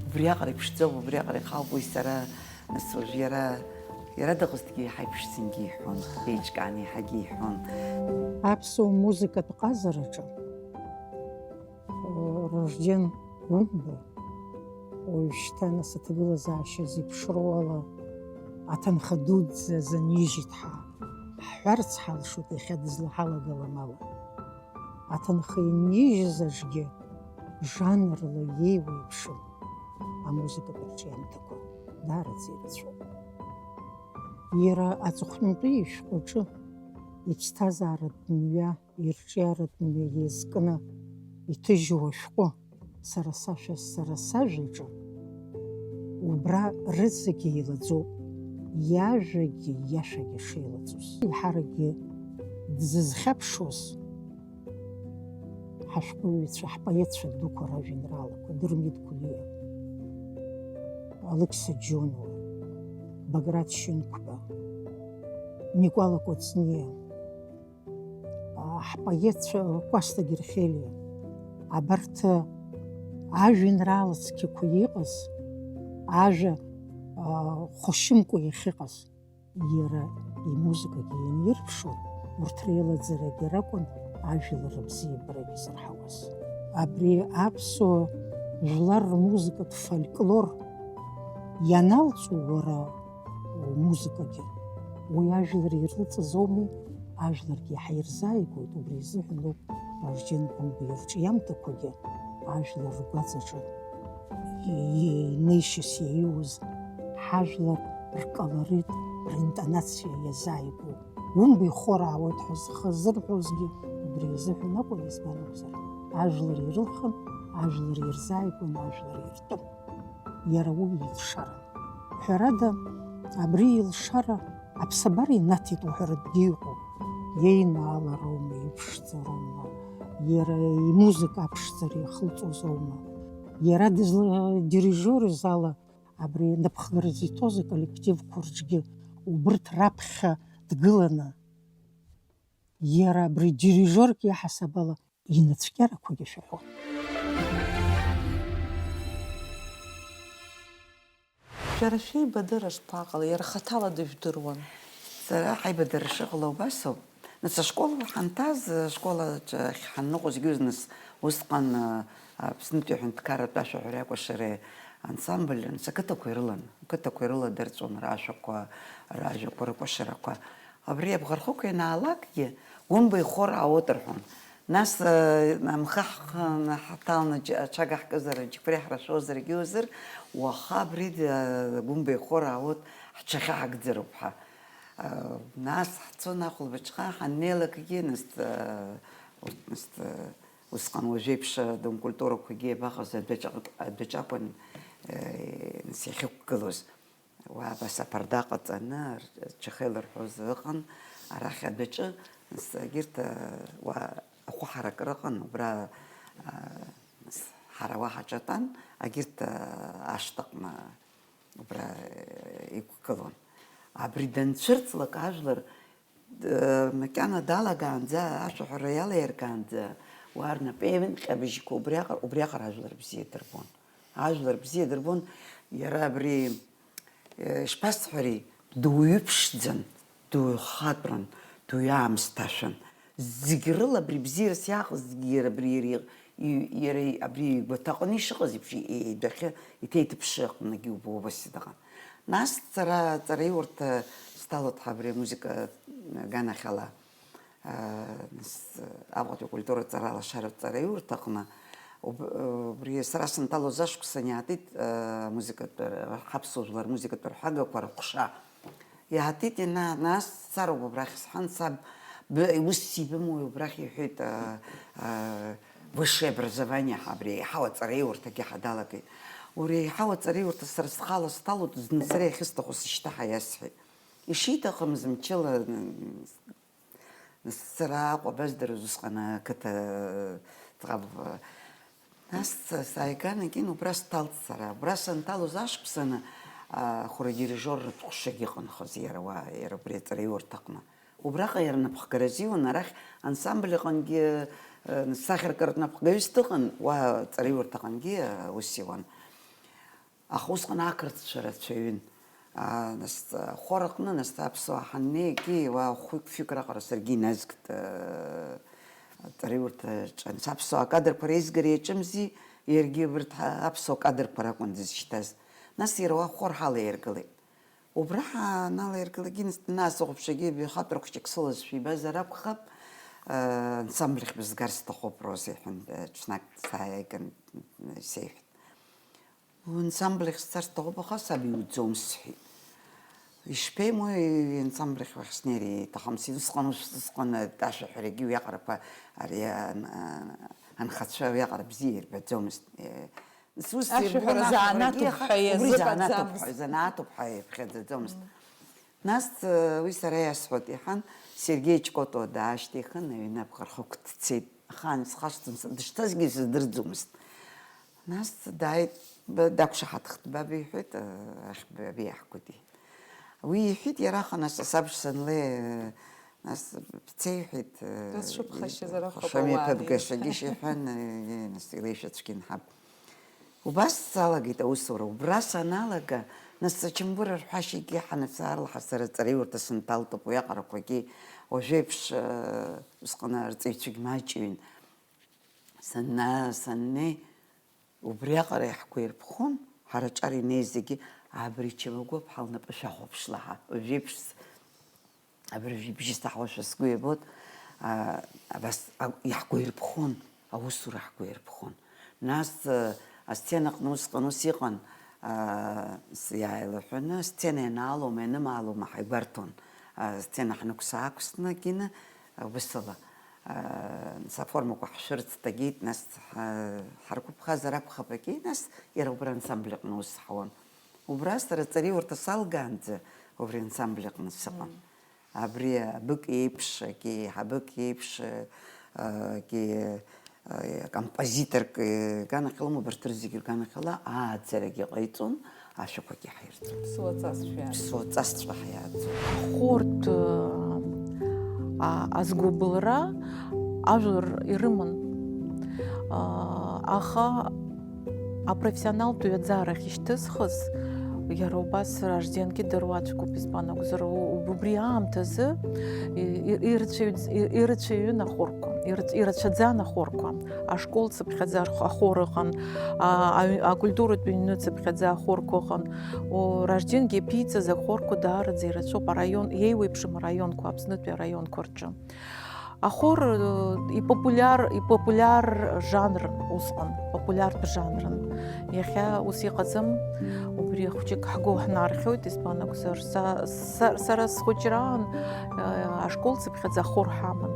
Убриаҟара иԥшӡоуп, убриаҟара ихалгоит сара, нас уажә иара, иара дыҟазҭгьы еиҳа иԥшӡангьы иҳәон, еиҿкааны еиҳагьы иҳәон. Аԥсуа музыкатә ҟазараҿы Ражден Гәымба уажәшьҭа нас аҭагылазаашьа зеиԥшроу ала аҭынха дуӡӡа азы нижьит ҳәа ҳҳәарц ҳалшоит, иахьа дызлаҳалагалам ала. Аҭынха инижьыз аҿгьы жанрла иеиуеиԥшым амузыкатә рҿиамҭақәа даараӡа ирацәоуп. Иара аҵыхәтәантәи ишәҟәаҿы иԥсҭазааратә мҩа ирҿиаратә мҩа еизкны иҭыжьу ашәҟәы сара сашәа, сара сажәаҿы убра рызегьы еилаӡоуп, иажәагьы иашагьы шеилаӡоз. Еиҳаракгьы дзызхьаԥшуаз ҳашәҟәыҩҩцәа, ҳпоетцәа дуқәа ражәеинраалақәа, Дырмит Гәлиа, Алықьса Џьонуа, Баграт Шьынқәба, Никәала Кәыҵниа, ҳпоетцәа Кәасҭа Герхелиа, абарҭ ажәеинраала цқьақәа иҟаз, ажәа, а, хәашьымкәа иахьыҟаз, иара имузыкагьы ианирԥшу, урҭ реилаӡарагьы ракәын ажәлар рыбзиабарагьы зырҳауаз. Абри аԥсуа жәлар рмузыкатә фольклор ианалҵуа уара умузыкагьы, уи ажәлар ирылҵыз ауми, ажәларгьы иаҳа ирзааигәоит, убри изыҳәан ауп Ражден Гәымба ирҿиамҭақәагьы ажәлар ргәаҵаҿы инеишьас иаиуз, ҳажәлар рколорит, ринтонациа иазааигәоу. Гәымба ихор аауеит ҳәа зхы зырҳәозгьы убри изыҳәан акәын, избан акәзар, ажәлар ирылхын, ажәлар ирзааигәан, ажәлар иртәын. Иара уи илшаран. Ҳәарада, абри илшара аԥсабара инаҭеит уҳәаратәгьы иҟоуп. Иеинаалароума, иԥшӡароума, иара имузыка аԥшӡара иахылҵуазоума? Иара дызладирижиорыз ала абри напхгара зиҭоз аколлективқәа рҿгьы убырҭ раԥхьа дгыланы, иара абри дирижиорк иаҳасаб ала инацәкьарақәагьы шәаҳәон. Шәара шәеибадыра шԥаҟалеи? Иара хаҭала дыжәдыруан. Сара ҳаибадара шыҟало убасоуп. Нас ашкол ҳанҭаз, ашкол аҿы ахь ҳанныҟәо зегьы нас усҟан, а, Аԥснытәи аҳәынҭқарратә ашәаҳәареи акәашареи ансамбль, нас ақыҭақәа ирылан. Ақыҭақәа ирыладырҵәон рашәақәа, ражәақәа, рыкәашарақәа. Абри абӷархықә ианаалакгьы, Гәымба ихор аауеит рҳәон. Нас, э, амхы ҳхын, ҳаҭалны џь-, аҽага ҳкызар, аџьықәреи ҳрашәозаргьы узыр, уаха абри, э, Гәымба ихор аауеит, ҳҽахьаҳгӡароуп ҳәа. Э, нас ҳцон ахәылбыҽха, ҳаннеилакгьы, нас, э, ус-, нас, э, усҟан уажәеиԥш, э, дункультурақәагьы абаҟаз адәаҿ-, адәаҿ акәын, э, нас иахьықәгылоз. Уа абас аԥарда ҟаҵаны, р-, рҽахьеилырҳәоз ыҟан, арахь адәаҿы, с-, егьырҭ, а, уа ахәы ҳаракра ыҟан, убра, а, с-, ҳара уа ҳаҿатәан, агьырҭ, а, ашҭаҟны убра, э, иқәгылон. Абри данцәырҵлак ажәлар, э, макьана далагаанӡа, ашәаҳәара иалаиргаанӡа, уа рнапеинҟьабжьқәа убриаҟара, убриаҟара ажәлар бзиа дырбон. Ажәлар бзиа дырбон, иара абри, э, ишԥасҳәари, дуаҩы ԥшӡан, дуаҩы хатәран, дуаҩы аамсҭашәан. Зегь рыла абри бзиарас иаахыз зегьы иара абри, иара, и-, иара и-, абри игәаҭаҟны ишыҟаз еиԥш, и-, идәахьы иҭеиҭыԥшы аҟныгьы убо убас дыҟан. Нас сара, ҵараиурҭа сҭалоит ҳәа абри амузыка аганахьала. Нас Аҟәатәи акультура ҵара алашаратә ҵараиурҭаҟны уб-, убри сара санҭалоз ашықәсан иаатит, а, музыкатә, ҳаԥсуа жәлар музыкатә рҳәагақәа рыҟәша. Иаатит, ина-, нас сцароуп убрахь сҳәан, саб Б-, ус ибымои, убрахь иҳәеит, а, а, высшее образование ҳа абри еиҳау аҵараиурҭагьы ҳадалагеит. Уи еиҳау аҵараиурҭа сара схала сҭалоит, зны сара иахьысҭаху сышьҭа ҳәа иасҳәеит. Ишиҭахымыз мчыла, м, сара Аҟәа баздыруаз усҟан ақыҭа ӡӷаб, нас сааиган, егьин убра сҭалт сара. Убра санҭалоз ашықәсаны, а, ахәырадирижиорратә ҟәшагьы ыҟанхоз иара уа, иара убри аҵараиурҭаҟны. Убраҟа иара напхгаразы иуан, арахь ансамбль аҟынгьы, э, сахьаркыратә напхгаҩыс дыҟан, уа аҵараиурҭаҟынгьы, э, аус иуан. Аха усҟан ақырҭцәа рацәаҩын. А, нас, ахор аҟны, нас аԥсуаа ҳаннеигьы, уа хәҩык-фҩык раҟара саргьы иназгт, э, аҵараиурҭаҿы. Нас аԥсуаа акадрқәа реизгара иаҿымзи, иаргьы абарҭ ҳа-, аԥсуа кадрқәа ракәын дызшьҭаз. Нас иара уа ахор ҳалаиргылеит. Убра ҳаналаиргылак, нас, нас ахәаԥшагьы ҩахатәра хәҷык сылазшәа ибазар акәхап, э, ансамбль ахь бызгар сҭахуп, Роза иҳәан, э, ҽнак сааиган, э, сеиҳәеит. Уи ансамбль ахь сцар сҭахуп, аха саб иуӡом, сҳәеит. Ишԥеимои, ансамбль ахь уахь снеир иҭахым, си-, усҟан, усҟан, э, ашәаҳәарагьы уиаҟарақәа, ари, ан-, ан-, анхацәа уиаҟара бзиа ирбаӡомызт. Э, Ус Ашәаҳәара ирбон, занааҭуп ашәаҳәарагьы, ҳәа аха убри иазыҟаҵамызт. Занааҭуп ҳәа, занааҭуп ҳәа иԥхьаӡаӡомызт. Нас, э, уи сара иасҳәоит, иҳан, Сергеи Ҷкәыто даашьҭихын, аҩны абӷархықә дцеит. Ахаан исхашҭӡом, дышцазгьы сыздырӡомызт. Нас дааит, ба-, дақәшаҳаҭхт, баб иҳәеит, э, ахь бабиаҳкуеит, иҳәеит. Уи иҳәеит, иара аха, нас, асабша санлеи, э, Нас бцеиҳәеит, Дазшыԥхашьазар акәхап, Шамиа ауаа ԥабгашагьы анеизга. Шиҳәан, э, нас илеишәа цәгьан ҳаб. Убас салагеит аусура. Убра саналага, нас ачамгәыр арҳәашьагьы ҳанацаарлаҳа сара ҵараиурҭа сынҭалтоуп, уи аҟарақәагьы уажәеиԥш, э, усҟан арҵаҩцәагь маҷҩын. Санна-, саннеи, Убриаҟара иаҳгәаирԥхон, ҳара аҿар инеиз зегьы, абри чамагәаԥҳа лнапы шәахәаԥшла ҳәа, уажәеиԥш, абыржәы ибжьы саҳауашәа сгәы иабоит, а, абас а-, иаҳгәаирԥхон, аусура ҳгәаирԥхон. Нас, а, асценаҟны усҟан ус иҟан, а, с-, иааилаҳәаны, асцена ианаалома, ианымаалома ҳаигәарҭон. А, асцена ҳнықәс-аақәсны, акгьы, а, убасала. Нас аформақәа ҳшәырҵ дагеит, нас ҳа-, ҳаргәаԥхазар акәхап, егьи, нас иара убра ансамбль аҟны аус ҳауан. Убра сара ҵараиурҭа салгаанӡа убри ансамбль аҟны сыҟан. Мм. Абри абык еиԥш, егьи, ҳабык еиԥш, егьи, композиторк, рганахьала, убарҭ рзегьы рганахьала ааӡарагьы ҟаиҵон. Ашәақәагьы ҳаирҵон. Ԥсуа ҵасшәа иааӡон. Ԥсуа ҵасшәа ҳаиааӡон. Ахортә, а, азгәыбылра ажәлар ирыман. А, аха апрофессионалтә ҩаӡарахь ишьҭызхыз, иара убас Ражденгьы дыруаӡәкуп, избан акәзар, у-, убри аамҭазы и-, и-, ирацәаҩ-, и-, ирацәаҩын ахорқәа, ирацә-, ирацәаӡан ахорқәа. Ашкол цыԥхьаӡа ахор ыҟан, а, аҩ-, акультуратә ҩны цыԥхьаӡа ахорқәа ыҟан. О, Ражденгьы иаԥиҵаз ахорқәа даараӡа ирацәоуп араион, еиуеиԥшым араионқәа, Аԥснытәи араионқәа рҿы. Ахор, э, ипопуляр, ипопуляр жанрын усҟан, популиартә жанрын. Иахьа ус иҟаӡам, убри хәҷык ҳгәы ҳнархьоит, избан акәзар, са, са, сара схәыҷраан, э, ашкол цыԥхьаӡа ахор ҳаман.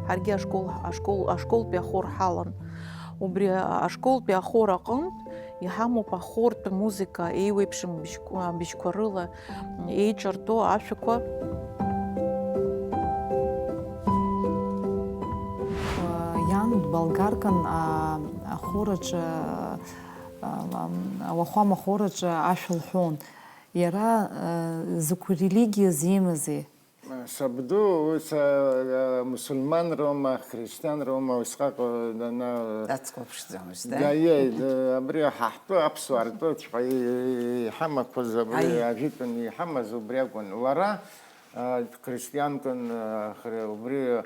Ҳаргьы ашкол, ашкол, ашколтәи ахор ҳалан. Убри ашколтәи ахор аҟынтә иҳамоуп ахортә музыка еиуеиԥшым быжьқәа, быжьқәа рыла еиҿартәо ашәақәа. Иан дболгаркан, а, ахор аҿы, а, а, ауахәама ахор аҿы ашәа лҳәон. Иара, а, закә религиаз имази? Сабду, уи са, а, мусульманроума, христианроума, усҟак, а, дана-, Дацклаԥшӡомызт, да, аи? Иеи, да, абри ҳа ҳтәы, аԥсуаа ртәы ҵәҟьа и-, и-, иҳамақәаз абри, аи, ажәытәан иҳамаз убри акәын. Лара, а, христианкан, а, хри-, убри, а,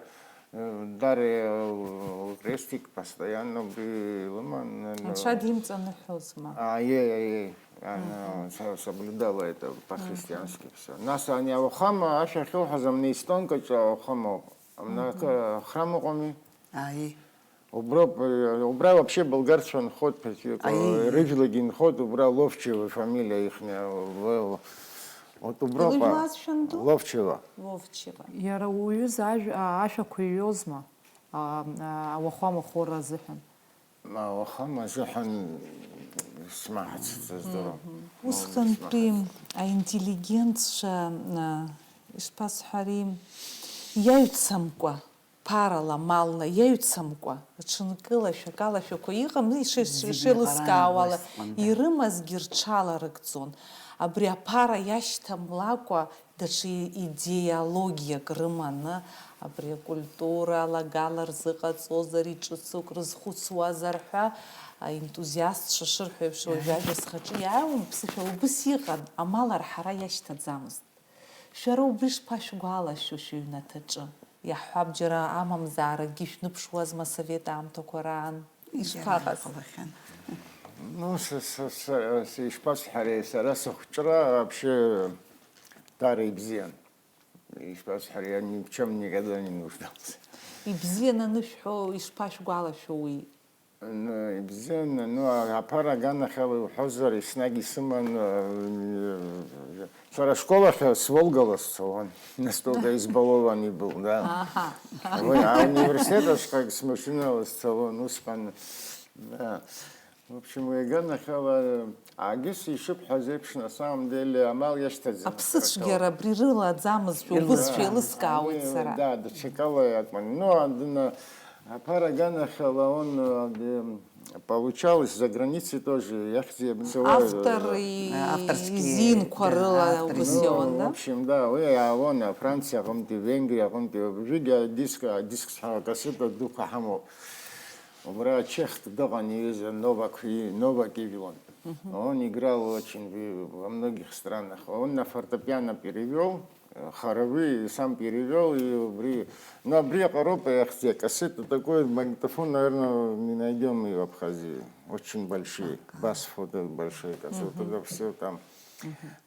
даре, а, крестик постоянно убри лыман, а, Анцәа димҵаныҳәозма? А, иеи, иеи, иеи. Она со-, соблюдала это по-христиански всё. Нас ани ауахәама, ашәа ахьылҳәаз, амнеистонкаҿы ауахәама ауп. Амна-, ак-, ахрам ыҟами. Аи. Уброуп, э, убра вообще болгарцәа нхоит, ԥыҭҩык, аи, рыжәлагьы нхоит, убра Ловчева фамилиа ихьны, л-, Вот уброуп. Илыжәлазшәа анду? Ловчева. Вовчева. Иара уаҩыза ажә-, а, ашәақәа иҩозма, а, а, ауахәама хора азыҳәан? Ауахәама азыҳәан смаҳацыцыз дыруам. Усҟантәи аинтеллигентцәа, а, ишԥасҳәари, иаҩцамкәа, ԥарала, малла иаҩцамкәа, рҽынкылашәа, акалашәақәа иҟам, ишеи-, Зегьы ишеилыскаауала, ҟаран усҟан, да. Ирымазгьы рҽаларыгӡон. Абри аԥара иашьҭамлакәа, даҽа идеологиак рыманы, абри акультура алагала рзыҟаҵозар, иҿыцук рызхәыцуазар ҳәа, аентузиастцәа шырҳәо еиԥш, уажәы ажәа схаҿы иааиуан, ԥсышәала убыс иҟан, амал арҳара иашьҭаӡамызт. Шәара убри шԥашәгәалашәо шәыҩнаҭаҿы? Иаҳҳәап, џьара амамзааракгьы шәныԥшуазма асовет аамҭақәа раан? Ишԥаҟаз? Иҟалахьан. Ну, са, са, са, са, ишԥасҳәари, сара сыхәҷра вообще дара ибзиан. Ишԥасҳәари, я ни в чем никогда не нуждался. Ибзиан анышәҳәо, ишԥашәгәалашәо уи? Ну, ибзиан, ну, а-, аԥара аганахьала иуҳәозар, еснагь исыман, э, сара ашколахь с Волгала сцалон, настолько избалованный был, да. Уи, а университет ашҟагь смашинала сцалон, усҟан, да. В общем, уи аганахьала, агьыс ишыбҳәаз еиԥш, на самом деле, амал иашьҭаӡам. Аԥсыцәгьара абри рылаӡамызшәа убызшәа еилыскаауеит сара. Да, даҽакала иакәын. Ну, адына, аԥара аганахьала он, э, получалось, за границей тоже, иахьӡи-, иабзоуа, Автор э, и- Авторские, изинқәа да, рыла авторские. ус иауан, Ну, в да? общем, да, уи иаауан Франциа аҟынтәи, Венгриа аҟынтәи, уажәыгь адиск, адискс ҳәа акассета дуқәа ҳамоуп. Убра чехк дыҟан, иҩыза Новак, и-, Новак ижәлан. Он играл очень в-, во многих странах. Он на фортепиано перевёл, э, хоровые сам перевёл, и убри, ну, абри аҟароуп иахьӡи, кассета такой, магнитофон, наверное, не найдём и в Абхазии. Очень большие, бас фото большие, кассеты, да, всё там.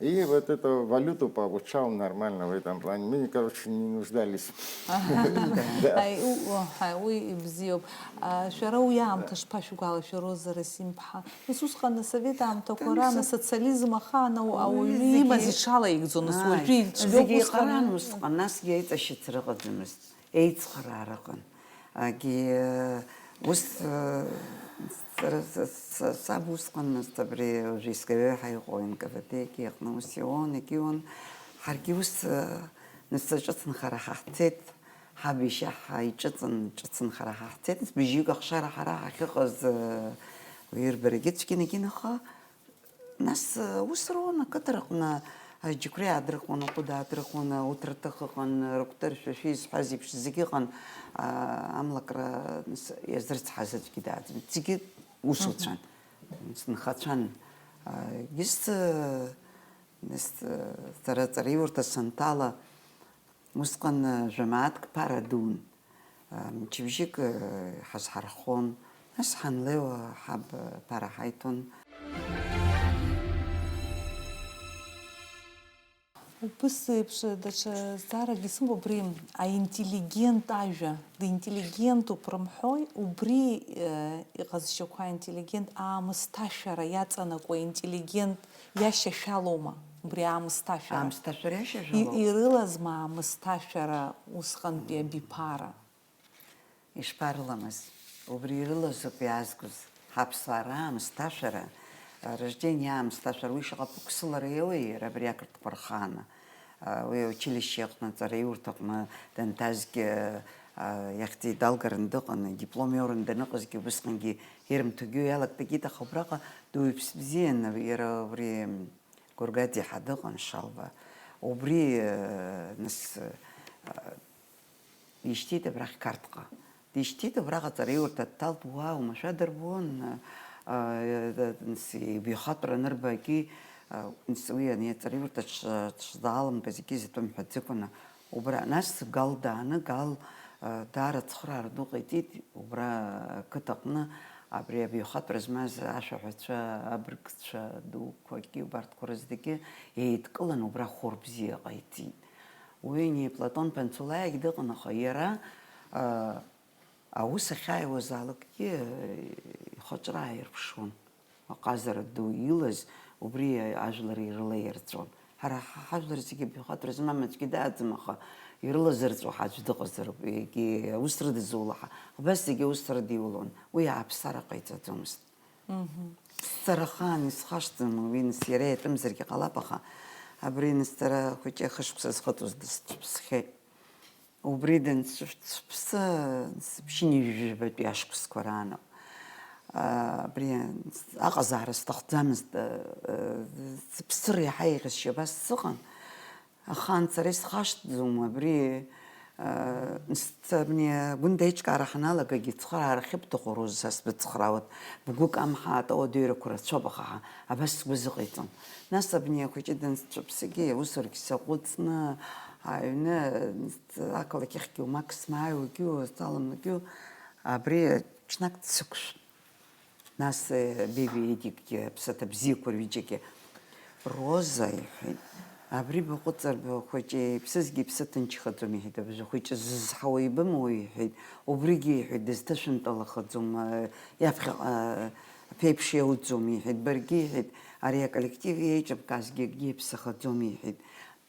И вот эту валюту получал нормально в этом плане. Мы, короче, не нуждались. Аи, у-, у-, ҳаи, уи ибзиоуп. А, шәара уи аамҭа шԥашәгәалашәо, Роза Расим-ԥҳа? Нас усҟан асовет аамҭақәа раан асоциализм ахаан ау-, ауаҩы имаз иҽалаигӡон, нас уажәы ицәгьоуп Зегьы усҟан. Еиҟаран усҟан, насгьы аиҵашьыцра ыҟаӡамызт. Еицхыраара ыҟан. Агьи, ус, э, сара с-, с-, саб усҟан, нас, абри уажәы искаҩы ҳәа иҟоу Н К В Д-гьы аҟны ус иуан, егьиуан. Ҳаргьы ус, э, нас ҿыцынхара ҳахьцеит, ҳаб ишьа ҳаиҿыҵын, ҿыцынхара ҳахьцеит, нас бжьҩык ахшара ҳара ҳахьыҟаз, э, уи ирбарагьы цәгьанагьы, аха Нас, э, ус руан ақыҭараҟны, аџьықәреи аадрыхуан, аҟәыд аадрыхуан, ауҭраҭых ыҟан, рыгәҭаршәа шәизҳәаз еиԥш зегьы ыҟан, а, амлакра, нас, иазрыцҳаз аӡәгьы дааӡамызт. Зегьы усуцәан, нас, нхацәан. А, егьыс, э, нас, э, сара аҵараиурҭа санҭала, Усҟан, э, жәамааҭк ԥара дуун. Э, мчыбжьык, э, ҳазҳархон. Нас ҳанлеиуа ҳаб, э, ԥара ҳаиҭон. Убыс еиԥш даҽа зҵааракгьы сымоуп, абри аинтеллигент ажәа, динтеллигентуп рымҳәои, убри, э, иҟазшьақәа аинтеллигент аамысҭашәара иаҵанакуа интеллигент иашьашәалоума, убри аамысҭашәара? Аамысҭашәара иашьашәалоуп. И-, ирылазма аамысҭашәара усҟантәи абиԥара? Ишԥарыламыз? Убри ирылазоуп иаазгоз. Ҳаԥсуаа раамысҭашәара, а, рождение аамысҭашәара, уи шаҟа ԥықәсылара иоуеи иара абри ақырҭқәа рхааны? А, уи аучилишьче аҟны, аҵараиурҭаҟны данҭазгьы, а, иахьӡ еидалгараны дыҟан, идиплом иоураны даныҟазгьы, убысҟангьы ирымҭогьы иалагӡагьы, аха убраҟа дуаҩԥс бзиан, иара убри, м, Гургаӡ иаҳа дыҟан, Шалва. Убри, э, нас, э, дишьҭит абрахь Қарҭҟа. Дишьҭит, абраҟа аҵараиурҭа дҭалт, уа, оумашәа дырбон, э, э, нас ибаҩхатәра анырбагьы, э, нас уи ани аҵараиурҭа дш-, дшзаалымгаз егьи изатәы мҳәаӡакәаны, Убра, нас Гал дааны, Гал, э, даара ацхыраара ду ҟаиҵеит, убра ақыҭаҟны абри абаҩхатәра змаз ашәаҳәацәа, абыргцәа дуқәагьы, убарҭқәа рызегьы еидкыланы убра хор бзиа ҟаиҵеит. Уи ани Платон Панцулаиагь дыҟан, аха иара, э, аус ахьааиуазаалакгьы, э, ихаҿра ааирԥшуан. Аҟазара ду илаз убри ажәлар ирылаирҵәон. Ҳара ҳажәлар зегьы абаҩхатәра змам аӡәгьы дааӡам, аха ирылазырҵәо ҳаӡә дыҟазароуп, егьи аус рыдызулаҳа, абас зегьы аус рыдиулон, уи ааԥсара ҟаиҵаӡомызт. Сцарахаан исхашҭӡом уи, нас иара иатәымзаргьы ҟалап, аха абри нас сара хәыҷы хышықәса зхыҵуаз дысцәыԥсхьеит. Убри данцәыԥсы, сыԥшьынҩажәижәабатәи ашықәсқәа рааноуп. Абри аҟазаара сҭахӡамызт, сыԥсыр иаҳа еиӷьасшьап сыҟан. Ахаан сара исхашҭӡом абри, абни агәында аиҿкаара ҳаналагагьы цхыраара ахьыбҭаху, Роза, са сбыцхраауеит, бгәы камҳаат, ауадаҩрақәа рацәоуп, аха абас сгәы азыҟаиҵон. Нас абни ахәыҷы данцәыԥсыгьы, аусурагь саҟәыҵны, аҩны, ақалақь ахьгьы уамак смааиуагьы, саламлагьы, абри ҽнак дсықәшәт. Нас, э, Беби Едикгьы, аԥсаҭа бзиақәа рҩыџьагьы, Роза, иҳәеит, абри баҟәыҵыр, бхәыҷы иԥсызгьы иԥсы ҭынчхаӡом, иҳәеит, абыржәы хәыҷы зызҳауа ибымоу, иҳәеит, убригьы, иҳәеит, дызҭышәынтәалахаӡом, э, иаԥхьаҟа, э, аԥеиԥш иауӡом, иҳәеит, баргьы, иҳәеит, ари аколлектив еиҿыбкаазгьы акгьы иаԥсахаӡом, иҳәеит.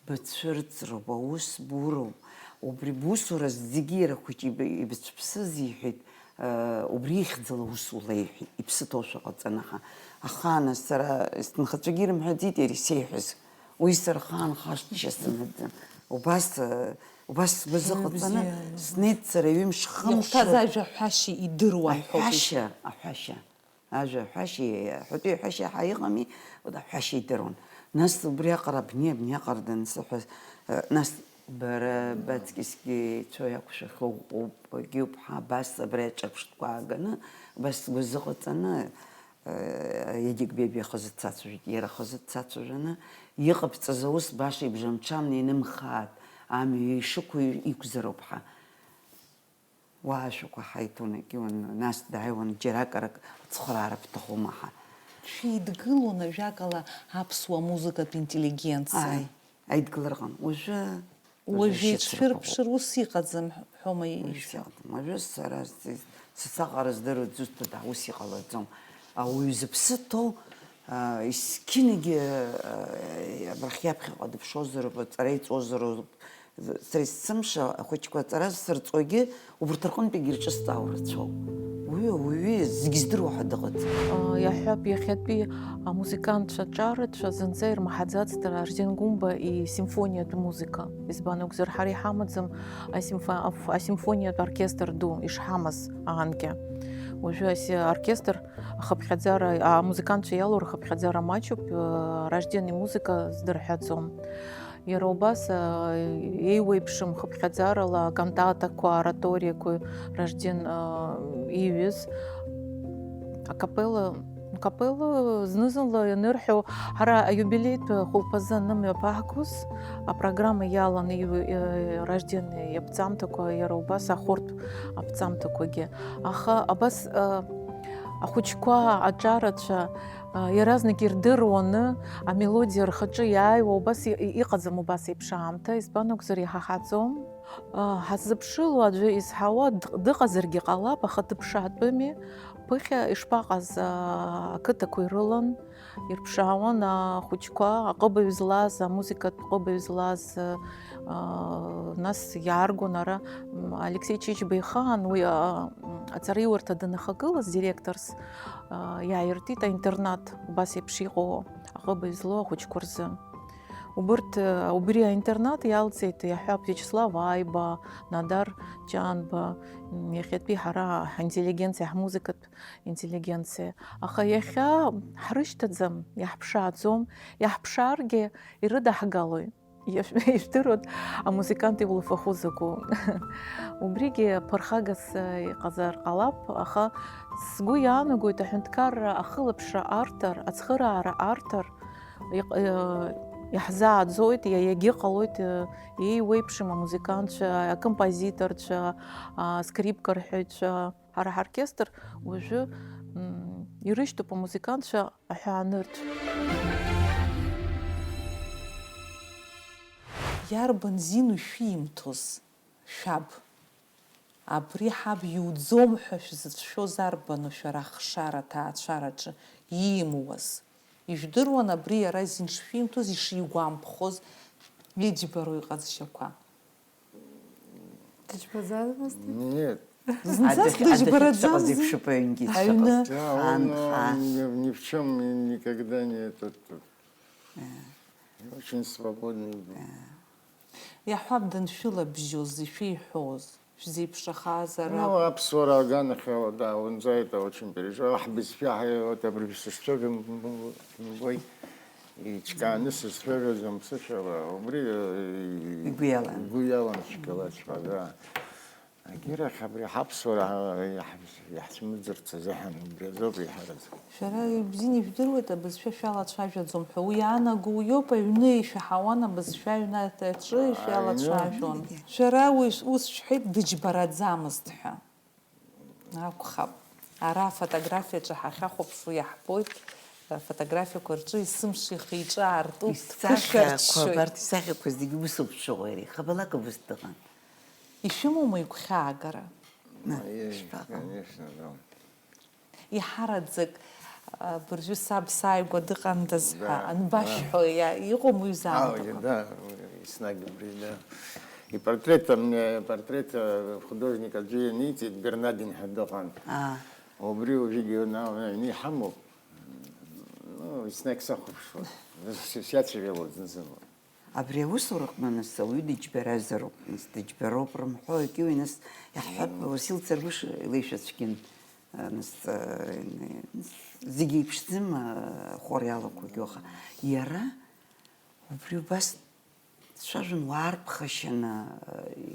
Бацәырҵроуп, аус буроуп. Убри бусура зегьы иара хәыҷы иб-, ибыцәԥсыз, иҳәеит, э, убри ихьӡала аус ула, иҳәеит, иԥсы ҭоушәа ҟаҵаны, аха, ахаан сара сҭынхацәагьы ирымҳәаӡеит иара исеиҳәаз. Уи сара ахаан хашҭшьа сымаӡам. Убас, э, убас сгәы азыҟаҵаны снеит сара ҩымш-хымш. Иахәҭаз ажәа ҳәашьа идыруан ҳәа. Аҳәашьа, аҳәашьа. Ажәа ҳәашьа, ҳәатәи ҳәашьа ҳәа иҟами, уи аҳәашьа идыруан. Нас убриаҟара абни, абниаҟара дансыҳәа, э, нас бара баҵкьысгьы ицәо иақәшәахьоу ыҟоуп, егьиуп ҳәа абас абра аҿырԥштәқәа ааганы, абас сгәы азыҟаҵаны, э, Едик Беби ахазы дсацәажәеит, иара ахазы дсацәажәаны, иҟабҵаз аус баша ибжамҽамны инымхааит, амҩа ишықәу иқәзароуп ҳәа. Уа ашәақәа ҳаиҭон, егьиуан, нас дааиуан, џьаракарак ацхыраара бҭахума ҳәа. Шәеидгылон, ажәакала, аԥсуа музыкатә интеллигенциа. Ааи, аидгылара ыҟан. Уажәы, уажәы уажәы ишьацырԥыхоуп. Ицәырԥшыр ус иҟаӡам ҳәома. Ус ишәа- Иҟаӡам. Уажәы сара с-, с-, саҟара здыруа дызусҭада, ус иҟалаӡом. Ауаҩы зыԥсы ҭоу, а, есқьынгьы, а, абрахь иаԥхьаҟа дыԥшуазароуп, аҵара иҵозароуп, Сара есымша ахәыҷқәа аҵара сырҵогьы убарҭ рҟынтәигьы ирҿысҵаау рацәоуп. Уаҩы, уаҩы зегь здыруа ҳәа дыҟаӡам. Иаҳҳәап, иахьатәи амузыкантцәа ҿарацәа зынӡа ирмаҳаӡацт Ражден Гәымба исимфониатә музыка. Избан акәзар, ҳара иҳамаӡам асимфо-, аф-, асимфониатә оркестр ду ишҳамаз аанкьа. Уажәы аси-, оркестр ахыԥхьаӡара, амузыкантцәа иалоу рхыԥхьаӡара маҷуп, Ражден имузыка здырҳәаӡом. Иара убас, а, еиуеиԥшым хыԥхьаӡарала акантатақәа, ораториақәа Ражден, а, ииҩыз. Акапелла, акапелла зны-зынла ианырҳәо, ҳара аиубилеитә хәылԥазы анымҩаԥаҳгоз, апрограмма иалан ииу-, э, Ражден иаԥҵамҭақәа, иара убас ахәырҭә аԥҵамҭақәагьы. Аха абас, а, ахәыҷқәа, аҿарацәа, а, иаразнак ирдыруаны, амелодиа рхаҿы иааиуа убас и-, и-, иҟаӡам убас еиԥш аамҭа, избан акәзар, иҳаҳаӡом. А, ҳаззыԥшыло аӡәы изҳауа д-, дыҟазаргьы ҟалап, аха дыԥшаатәыми, ԥыхьа ишԥаҟаз, а, ақыҭақәа ирылан, ирԥшаауан ахәыҷқәа, аҟыбаҩ злаз, амузыкатә ҟыбаҩ злаз, а, нас иааргон ара, м, Алексеи Чичба ихаан, уи, а, м, аҵараиурҭа данахагылаз, директорс, а, иааиртит аинтернат, убас еиԥш иҟоу аҟыбаҩ злоу ахәыҷқәа рзы. Убырҭ, а, убри аинтернат иалҵит, иаҳҳәап, Виачеслав Аиба, Надар Ҷанба, м, иахьатәи ҳара ҳинтеллигенциа, ҳмузыкатә интеллигенциа. Аха иахьа ҳрышьҭаӡам, иаҳԥшааӡом, иаҳԥшааргьы ирыдаҳгалои? Ишәдыруеит, амузыкант иблуфахәы закәу. Убригьы ԥырхагас иҟазар ҟалап, аха сгәы иаанагоит, аҳәынҭқарра ахылаԥшра арҭар, ацхыраара арҭар, иҟ-, иаҳзааӡоит, иа-, иагьыҟалоит, еиуеиԥшым амузыкантцәа, акомпозиторцәа, аскрипка рҳәаҩцәа. Ҳара ҳоркестр уажәы, м, ирышьҭоуп амузыкантцәа аҳәаанырцә. Иарбан зину шәимҭоз, шәаб? Абри ҳаб иуӡом ҳәа шәзыцәшәоз арбану шәара ахшара аҭаацәараҿы иимуаз? Ижәдыруан абри иара зин шшәимҭоз, ишигәамԥхоз иџьбароу иҟазшьақәа. Дыџьбаӡамызт? Нет. Зынӡаск дыџьбараӡамзи? Аҩны. Да, он, он ни, ни в чем никогда не этот. Очень свободный был. Иаҳҳәап, даншәылабжьоз, ишәеиҳәоз, шәзеиԥшрахазар Ну, акәын. Аԥсуара аганахьала, да, он за это очень переживал. Аҳ, бызшәа ҳаиуеит, абри сызцәажәо мбои, иҿкааны сызцәажәаӡом ԥсышәала, убри, э, Игәы иалан. Игәы иалан цәгьалаҵәҟьа, да. Агьырахь абри ҳаԥсуара ҳа-, иаҳ-, иаҳцәымыӡырц азыҳәан убри азоуп еиҳараӡак. Шәара ибзианы ижәдыруеит, абызшәа шәалацәажәаӡом ҳәа. Уи иаанаго уиоуп, аҩны ишәаҳауан абызшәа, аҩны аҭаҿы шәалацәажәон. Аҩны. Шәара уи ус шәҳәеит, дыџьбараӡамызт ҳәа. Акәхап. Ара афотографиаҿы ҳахьахәаԥшуа иаҳбоит, афотографиақәа рҿы есымша ихы-иҿы аартуп, дԥышәарччоит. Исахьақәа, абарҭ исахьақәа зегьы усоуп дшыҟоу иара. Ихабалак убыс дыҟан. Ишәымоума игәхьаагара? Конечно, да. Иҳараӡак, а, быржәы саб сааигәа дыҟандаз ҳәа анбашәҳәо, иа-, иҟоума уи заамҭақәа? Да, еснагь убри, да. Ипортрет, а, портрет, а, художник аӡәы ианиҵеит, Бернадин ҳәа дыҟан. Убри уажәыгьы аҩны иҳамоуп. Ну, еснагь сахәаԥшуан. Сиацәажәалоит зны-зынла. Абри аусураҟны нас ауаҩы дыџьбаразароуп, нас дыџьбароуп рымҳәо, егьиуи нас иаҳҳәап, Уасил Царгәыш илеишәацәгьан, нас, нас зегьы еиԥшӡам, ахор иалақәагьы, аха иара убри убас дцәажәон, уаа рыԥхашьаны,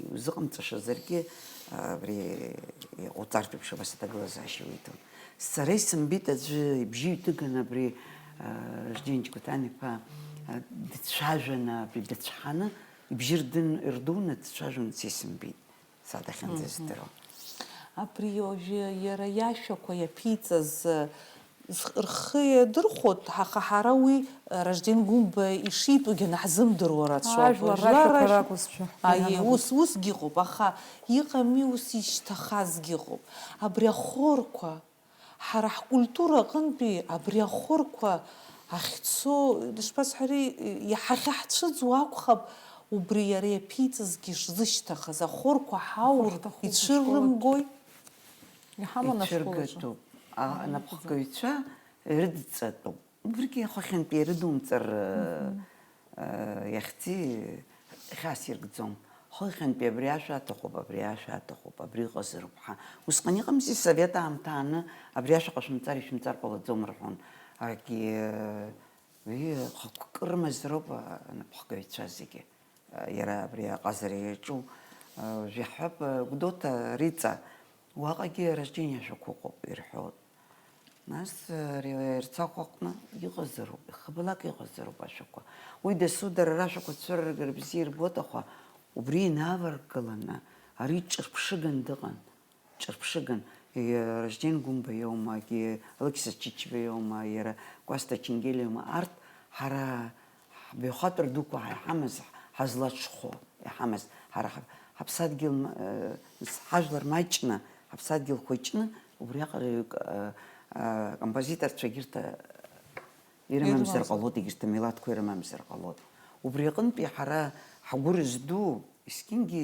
иузыҟамҵашазаргьы, абри иҟауҵартә еиԥш абас аҭагылазаашьа уиҭон. Сара исымбеит аӡәы ибжьы ҩҭыганы абри, а, Ражден Џьгәаҭан-иԥа, а, дцәажәаны, абри дыцәҳаны, ибжьы рдын-, рдуны дцәажәон, са исымбеит, са дахьынӡаздыруа. Абри уажәы иара иашәақәа иаԥиҵаз, а, з-, рхы иадырхәоит, аха ҳара уи, а, Ражден Гәымба ишитәугьы наҳзымдыруа рацәоуп. Ажәлар Жәлар рашәақәа рашә-, ракәызшәа, аиеи, ус, усгьы ыҟоуп, аха иҟами ус ишьҭахазгьы ыҟоуп. Абри ахорқәа, ҳара ҳкультура аҟынтәи абри ахорқәа ахьцо, дышԥасҳәари, иаҳа ахьаҳцәыӡуа акәхап, убри иара иаԥиҵазгьы шзышьҭахаз, ахорқәа ҳаур, ахәышҭ, ахәышә, ицәыррымгои? Иҳаман ашкол аҿы. Ицәыргатәуп. А, анапхгаҩцәа ирыдҵатәуп. Убригьы ахәахьынтәи ирыдумҵар, э, э, иахьӡи хьаас иркӡом. Хыхьынтәи абри ашәа аҭахуп, абри ашәа аҭахуп, абри ыҟазароуп ҳәа. Усҟан иҟамзи, совет аамҭа ааны абри ашәаҟа шәымҵар, ишәымҵар ҟалаӡом рҳәон. Акгьы, э, уи хықәкы рымазароуп, а, анапхгаҩцәа зегьы. Иара абри аҟазара иаҿу, уажә иаҳҳәап, Гәдоуҭа Риҵа, уаҟагьы Ражден иажәақәа ыҟоуп ирҳәоит. Нас ари Ерцахә аҟны иҟазароуп, ихабалак иҟазароуп ашәақәа. Уи дасу дара рашәақәа цәырыргар бзиа ирбоит, аха убри инаваргыланы ари ҿырԥшыган дыҟан. Ҿырԥшыган, иа-, Ражден Гәымба иоума, егьи Алықьса Чычба иоума, иара Кәасҭа Ченгелиа иоума, арҭ ҳара ҳбаҩхатәра дуқәа ҳа-, иҳамаз, ҳазлаҽхәо иҳамаз, ҳара ҳа-, ҳаԥсадгьыл ма-, э, ҳажәлар маҷны, ҳаԥсадгьыл хәыҷны, убриаҟара ҩык, э, э, композиторцәа егьырҭ, э, ирымамзар Ирымамзар. ҟалоит, егьырҭ амилаҭқәа ирымамзар ҟалоит. Убри аҟынтәи ҳара ҳгәы рызду, Есқьынгьы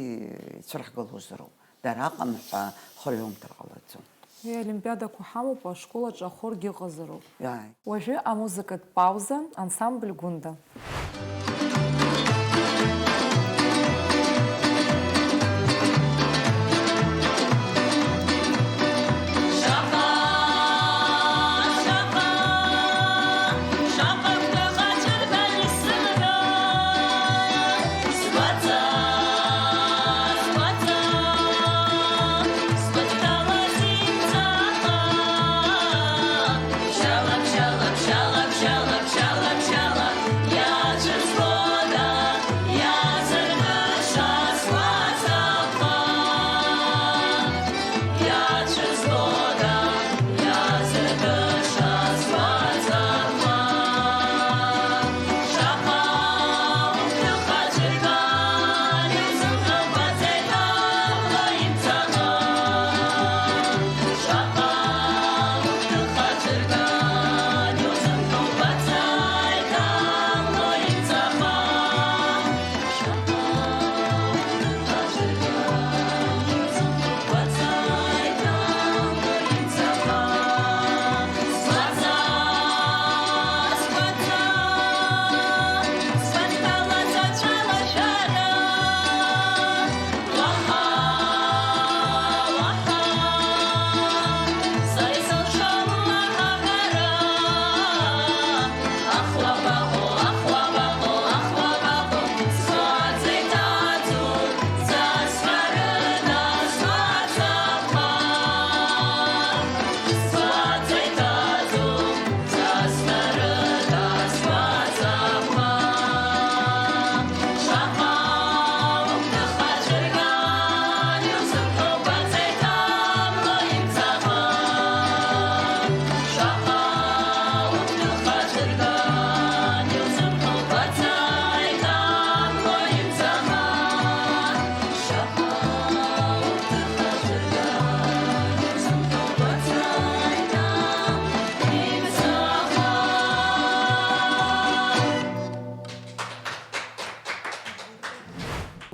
ицәырҳгалозароуп, дара аҟан ҳәа хырҩомҭар ҟалаӡом. Уи аолимпиадақәа ҳамоуп, ашкол аҿы ахоргьы ыҟазароуп. Ааи. Уажәы амузыкатә пауза, ансамбль Гәында.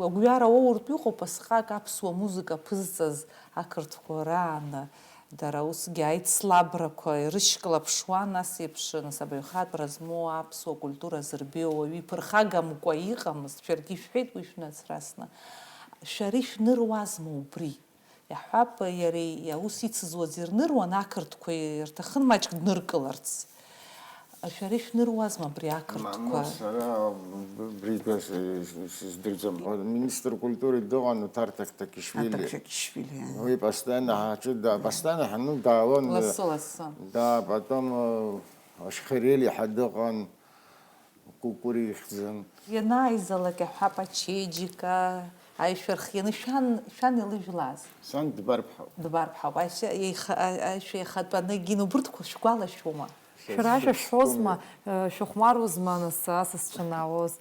Агәҩара уоуртә иҟоуп асҟак аԥсуа музыка ԥызҵаз ақырҭқәа рааны. Дара усгьы аицлабрақәа ирышьклаԥшуан, ас еиԥш, нас, абаҩхатәра змоу аԥсуа культура зырбеиоу уаҩы иԥырхагамкәа иҟамызт, шәаргьы ишәҳәеит уи шәнацрасны. Шәара ишәныруазма убри? Иаҳҳәап, иара аус ицызуаз ирныруан, ақырҭқәа ирҭахын маҷк дныркыларц. Шәара ишәныруазма абри ақырҭқәа? Мамоу, сара убригьы сыздырӡом. Министр культуры дыҟан, Оҭар Тактакишвили. Тактакишвили, а. Уи постоянно ҳаҿы да-, постоянно ҳану даалон. Лассы, лассы. Да, потом, э, Ашхерели ҳәа дыҟан, Кәыкәыр ихьӡын. Ианааизалак иаҳҳәап, ачеиџьыка, аишәа рхианы, шәан, шәан илыжәлаз? Сан Дбарԥҳауп. Дбарԥҳауп. Аишәа еиха-, а-, аишәа еихатәаны гьин, убырҭқәа шәгәалашәома? Шәара шәа шәҳәозма, э, шәыхәмаруазма, нас, асасцәа анаауаз,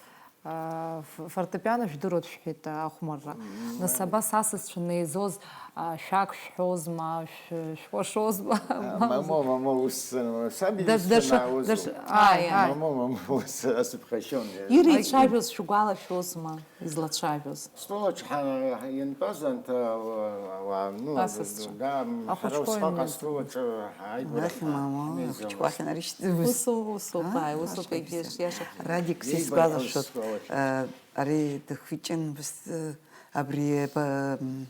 э, ф-, фортепиано жәдыруа шәҳәеит, ахәмарра. Нас абас асасцәа неизоз, а, шәак шәҳәозма, шә-, шәкәашозма? А, мамоу, мамоу, ус, э, саб Даш-, иусқәа даша-, наузу. Даша-, ааи, ааи. Мамоу, мамоу, ус, асыԥхашьон. Ирицәажәоз шәгәалашәозма, излацәажәоз? Стол аҿы ҳа-, иантәаз анҭ-, ауаа, ну, Асасцәа. Да, м, ҳара Ахәыҷқәа усҟак аҩны астол аҿы ааигәара Уахь, мама, ҳанеизалоз. Ахәыҷқәа ахьынарышьҭ-, ус. Ус, ус ауп, А, ааи, ус ауп, ашәа егьи бзиа. Иашахеит. Радик Иеибарҳәоз сизгәалашәоит, сгәалашәоит. Э, ари дыхәыҷын, быс-, э, абри, э, б-, м,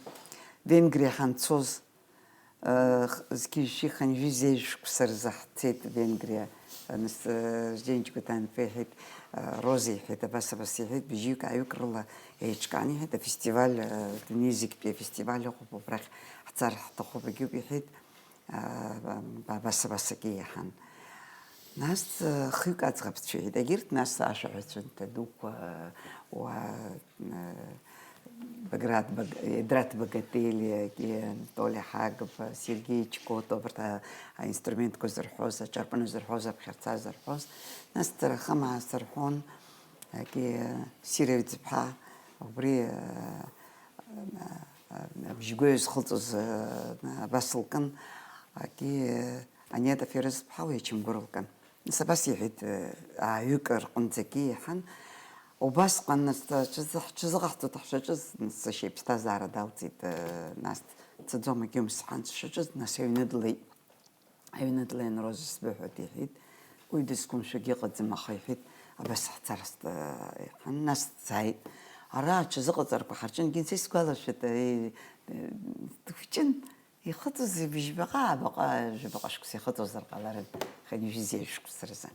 Венгриа ҳанцоз, э, х-, зқьи жәшәи хынҩажәи зежә шықәса рзы ҳцеит Венгриа. Э, нас, э, Жьенџь Гәаҭанԥа иҳәеит, э, Роза иҳәеит, абас, абас иҳәеит, бжьҩык, ааҩык рыла еиҿкаан иҳәеит, афестиваль, э, дунеизегьтәи афестиваль ыҟоуп, убрахь ҳцар ҳҭахуп, егьуп иҳәеит. Ба-, ба-, басабасагьы иаҳан. Нас, э, хҩык аӡӷабцәа иҳәеит, егьырҭ, нас, ашәаҳәацәа нҭадуқәа, уа, э, Баграт Баг-, Едрат Багателиагьы, Толиа Ҳагба, Сергеи Чкотов, урҭ а-, аинструментқәа зырҳәоз, аҿарпын зырҳәоз, аԥхьарца зырҳәоз. Нас дара ахамаа сырҳәон, егьи, э, Сириа Ҩӡыԥҳа, убри, э, абжьгәаҩа зхылҵыз, э, абас лкын, егьи, э, Аниета Ферыз-ԥҳа уи ачамгәыр лкын. Нас абас иҳәеит, э, ааҩык рҟынӡагьы иаҳан, убасҟан нас даҽазы-, ҳҽазыҟаҳҵоит ҳшаҿыз, нас сашьа иԥсҭазаара далҵит, э, нас дцаӡом, егьаумсҳәан сшаҿыз, нас аҩны длеит. Аҩны длеин Роза сбыҳәоит, иҳәеит. Уи дызқәымшәогьы ыҟаӡам, аха иҳәеит, абас ҳцарц, э, иҳан, нас дцааит. Ара аҽазыҟаҵарақәа ҳарҿынгьы, са исгәалашәоит, э, э, дыхәҷын. Ихыҵыз ҩажәаҟа, ааба-, жәабаҟа шықәса ихыҵуазар ҟаларын, хынҩажәи зежә шықәса рзы.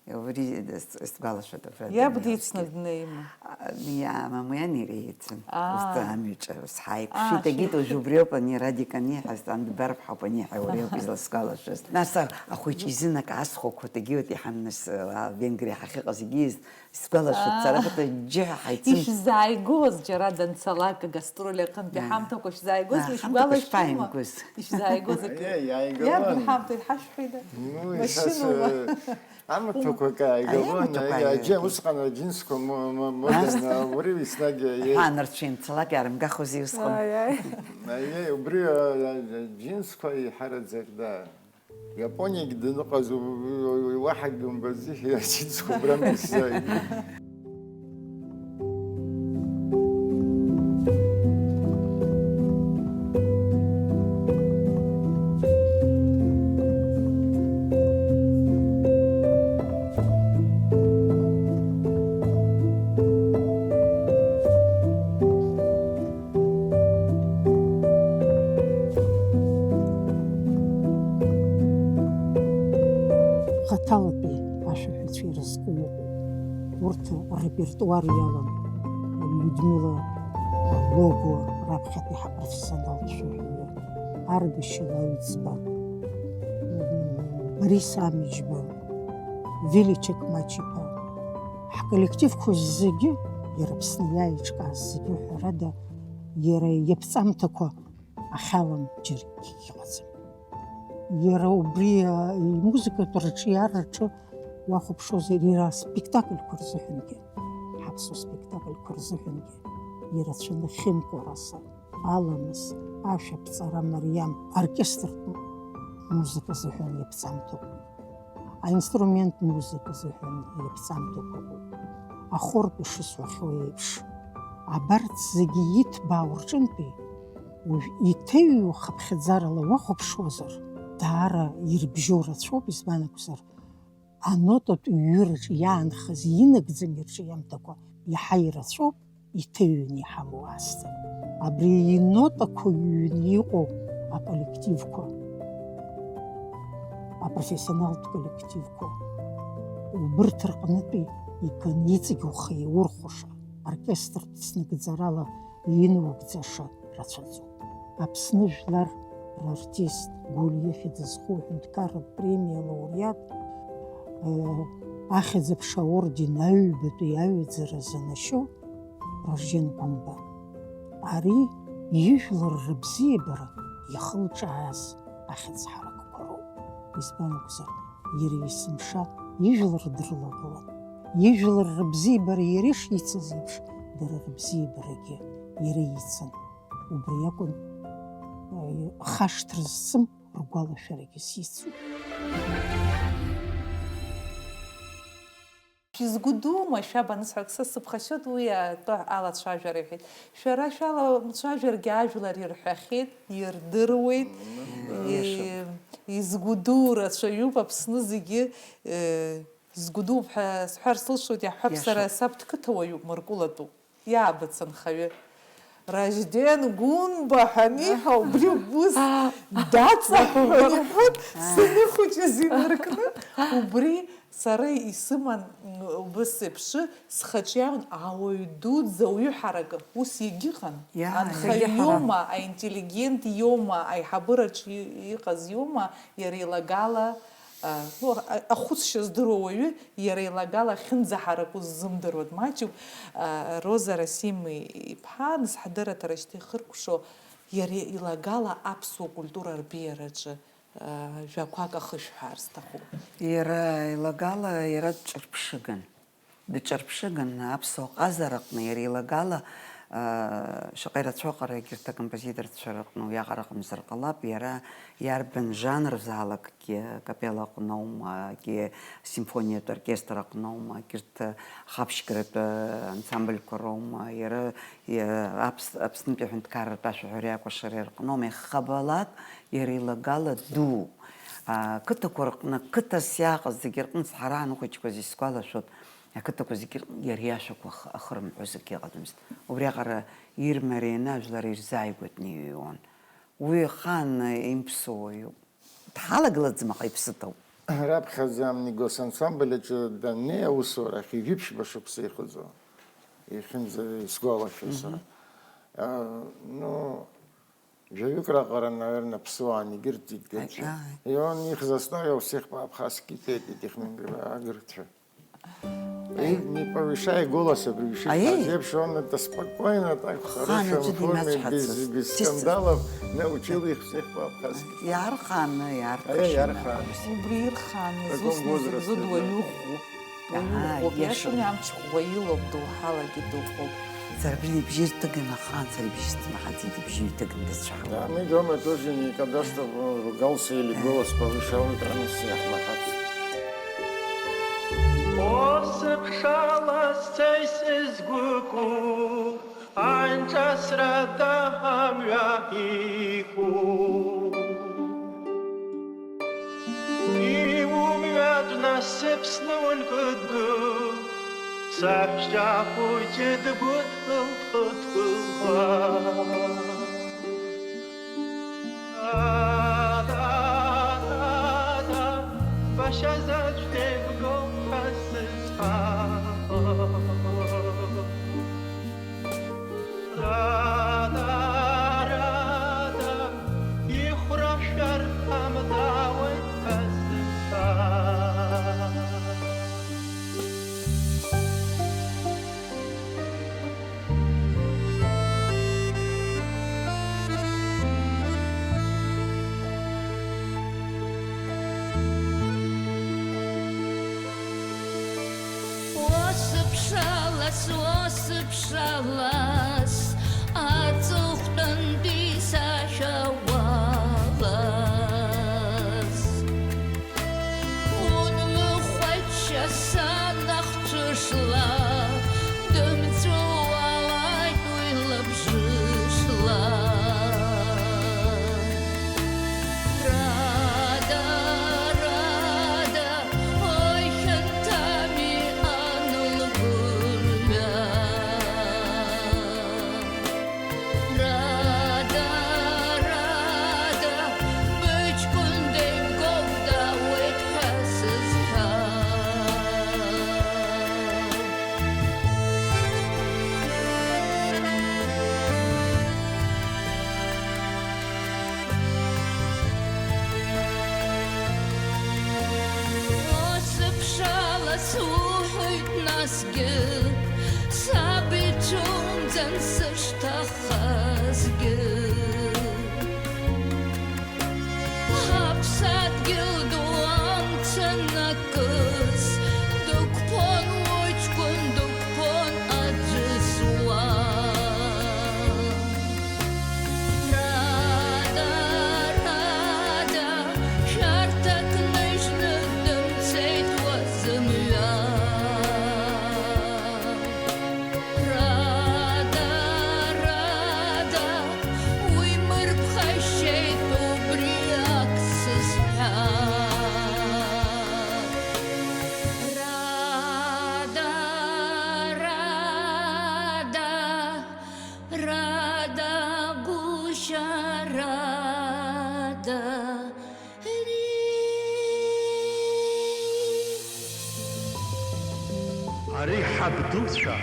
Убри с-, сгәалашәоит, абра Иаб дыцны днеиуазгьы. Днеима? А, иа-, мамоу иан иара еицын. Аа. Ус амҩаҿы, ус ҳааиқәшәеит, Аа, егьит, шәи- уажә убриоуп ани Радик аниҳәаз, ан дбарԥҳауп аниҳәа, убриоуп изласгәалашәаз. Нас а-, ахәыҷ изын акы асхәақәоит, егьи, иҳамнас, а, Венгриа ҳахьыҟаз, егьи, Исгәалашәоит, Аа. Сара ҳәа џьа ҳаицын. Ишәзааигоз, џьара данцалак, агастроль аҟынтәи Аа. Ҳамҭақәа шәзааигозма, Аа, ҳамҭақәа ишәгәалашәома? Шԥааимгоз? Ишәзааигоз акы? Аиеи, иааигон. Иарбан ҳамҭои ҳашәҳәеи да? Ну, Машьынала? Исас, э, амаҭәақәак ааигон, Аиамаҭәақәа аиеи, ааигон. Усҟан аџьынсқәа мо-, мо-, модерн, Нас? Ури еснагь, аиеи. Ҳа, нарцәы имцалак иаарымгахуази усҟан? Аиеи. Аиеи, убри, а, а, аџьынсқәа иҳараӡак, да. Иапониагьы даныҟаз, у-, у-, у-, уаҳагьы умбази, иарчыцхә убрантә исзааигеит. Хаҭалатәи ашәаҳәацәа ирызку ыҟоуп. Урҭ ррепертуар иалан Людмила Лого, раԥхьатәи ҳапрофессионалтә шәаҳәаҩы, Арбашьыл Аҩӡба, Борис Амиџьба, Вилли Чекмач-иԥа. Ҳколлективқәа зегьы, иара Аԥсны иааиҿкааз зегьы, ҳәарада, иара иаԥҵамҭақәа ахьалам џьаргьы иҟаӡам. Иара убри, а, имузыкатә рҿиараҿы уахәаԥшуазар, иара аспектакльқәа рзыҳәангьы, ҳаԥсуа спектакльқәа рзыҳәангьы ирацәаны, Хьымко Раса, Аламыс, Ашәаԥҵара мариам, оркестртә музыка азыҳәан иаԥҵамҭоуп. Аинструмент музыка азыҳәан иаԥҵамҭоуп. Ахортә ишысҳәахьоу еиԥш, Абарҭ зегьы иҭбаау рҿынтәи, уажә иҭыҩу хыԥхьаӡарала уахәаԥшуазар, даара ирыбжьоу рацәоуп, избан акәзар, анотатә ҩыраҿы иаанхаз инагӡами рҿиамҭақәа иаҳа ирацәоуп, иҭыҩны иҳамоу аасҭа. Абри инотақәа ҩны иҟоу аколлективқәа, апрофессионалтә коллективқәа, убырҭ рҟнытәи иганы иҵегь ухы иаурхәаша, оркестртә снагӡарала инугӡаша рацәаӡоуп. Аԥсны жәлар рартист, Гәлиа ихьӡ зху аҳәынҭқарратә премиа лауреат, э, ахьӡ-аԥша аорден аҩбатәи аҩаӡара занашьоу Ражден Гәымба. Ари ижәлар рыбзиабара ихылҿааз ахьӡ ҳаракқәа роуп. Избан акәзар, иара есымша ижәлар дрылагылан. Ижәлар рыбзиабара иара ишицыз еиԥш, дара рыбзиабарагьы иара ицын. Убри акәын, э, хашҭра зцым ргәалашәарагьы сицуп. Шәызгәдуума, шәаб анысҳәа, са сыԥхашьоит уи атәы алацәажәара, иҳәеит. Шәара шәаламцәажәаргьы ажәлар ирҳәахьеит, ирдыруеит. Мм, И-, иашоуп. Изгәдуу рацәаҩуп Аԥсны зегьы, э, згәдууп ҳәа сҳәар сылшоит, иаҳҳәап, Иашоуп. Сара саб дқыҭауаҩуп, мыркәылатәуп. Иаабац анхаҩы. Ражден Гәымба ҳәа аниҳәа, убри ус даҵаҳәҳәон, иҳәон, саныхәыҷыз инаркны. Убри сара исыман, м, убыс еиԥш, схаҿы иаауан ауаҩ дуӡӡа, уаҩы ҳаракы. Ус иагьыҟан. Иа, анхаҩ иагьа ҳара. Иоума, аинтеллигент иоума, аиҳабыраҿы и-, иҟаз иоума, иара илагала, а, ну, а-, ахәыцшьа здыруа уаҩы, иара илагала ахьынӡаҳараку ззымдыруа дмаҷуп. А, Роза Расим-иԥҳа, анысҳадырраҭара шьҭа ихыркәшо, иара илагала аԥсуа культура арбеиараҿы, а, жәақәак ахышәҳәаар сҭахуп. Иара илагала иара дҿырԥшыган. Дҿырԥшыган аԥсуа ҟазараҟны иара илагала, аа, шаҟа ирацәоу аҟара егьырҭ акомпозиторцәа рыҟны уиаҟара акәымзар ҟалап, иара иарбан жанрзаалакгьы, акапелла аҟноума, егьи асимфониатә оркестр аҟноума, егьырҭ ахаԥшьгаратә ансамбльқәа роума, иара, иа-, Аԥс-, Аԥснытәи аҳәынҭқарратә ашәаҳәареи акәашареи рҟноума, иахьхабалак иара илагала дууп. Аа, қыҭақәа рҟны, қыҭас иааҟаз зегьы рҟынтә ҳара ҳанхәыҷқәаз исгәалашәоит, ақыҭақәа зегьы рҟны иара иашәақәа ах-, ахырымҳәоз акгьы ыҟаӡамызт. Убриаҟара ирмарианы ажәлар ирзааигәатәны иҩуан. Уи ахаан имԥсуа уаҩуп. Дҳалагылаӡам, аха иԥсы ҭоуп. Раԥхьаӡа амни госансамбль аҿы даннеи аусурахь, ҩажәи ԥшьба шықәса ихыҵуан. Иахьынӡа исгәалашәо сара. Мгм. А, ну, Жәаҩык раҟара, наверное, ԥсуан, егьырҭ зегь гача. Ааи. И он их заставил всех по-абхазски петь, этих венгр-, агрцәа. И не повышая голоса, при всех. Ай. Азеиԥш, он это спокойно, так, в хорошем форме, без, без скандалов научил их всех по-абхазски. Иаархааны, иаарԥхашьаны. Ай, иаархааны. Убри ирхааны, в таком возрасте, да. Зусҭа зегь зыдуа иӷәӷәоуп. Уаҩы, аҳа, уҟоуп, иашоуп. Иашаны амч ӷәӷәа илоуп, доуҳалагьы дыҟоуп. Сара абри ибжьы ирҭыганы ахаан, сара ибжьы сҭымҳаӡеит, ибжьы ҩҭыганы дацәажәон. Да, мы дома тоже никогда, чтобы он ругался или голос повышал, это мы всех махать. Ус ԥшала сцеит сызгәыку, Анҿасрада амҩа иқәу. Иумҩатә насыԥ сны ункыдгыл, саҳәшьа хәыҷы дгәыдкылт хыдкылуа. Ада, ада, башазаҵә деибгоуп ҳәа сызҳәа. Рада, рада, ихәрашәар ҳамдауеит ҳәа сызҳәа. Уасыԥшалас, уасыԥшалас, аҵыхәтәантәи сашәа уалаз. Унмыхәачча санахҭәышла, дымҵәуалак Суҳәоит насгьы, саб ицәумӡан сышҭахазгьы. Ҳаԥсадгьыл ду амца накыз, дықәԥон уҷкәын, дықәԥон аӡә зуа. Рада, рада, шәарҭак ныжьны дымцеит уа зымҩа. Рада, рада, уимырԥхашьеит убри ак сызҳәа. Рада, рада, рада, гәышьа, рада, ри. Ари ҳабдуцәа,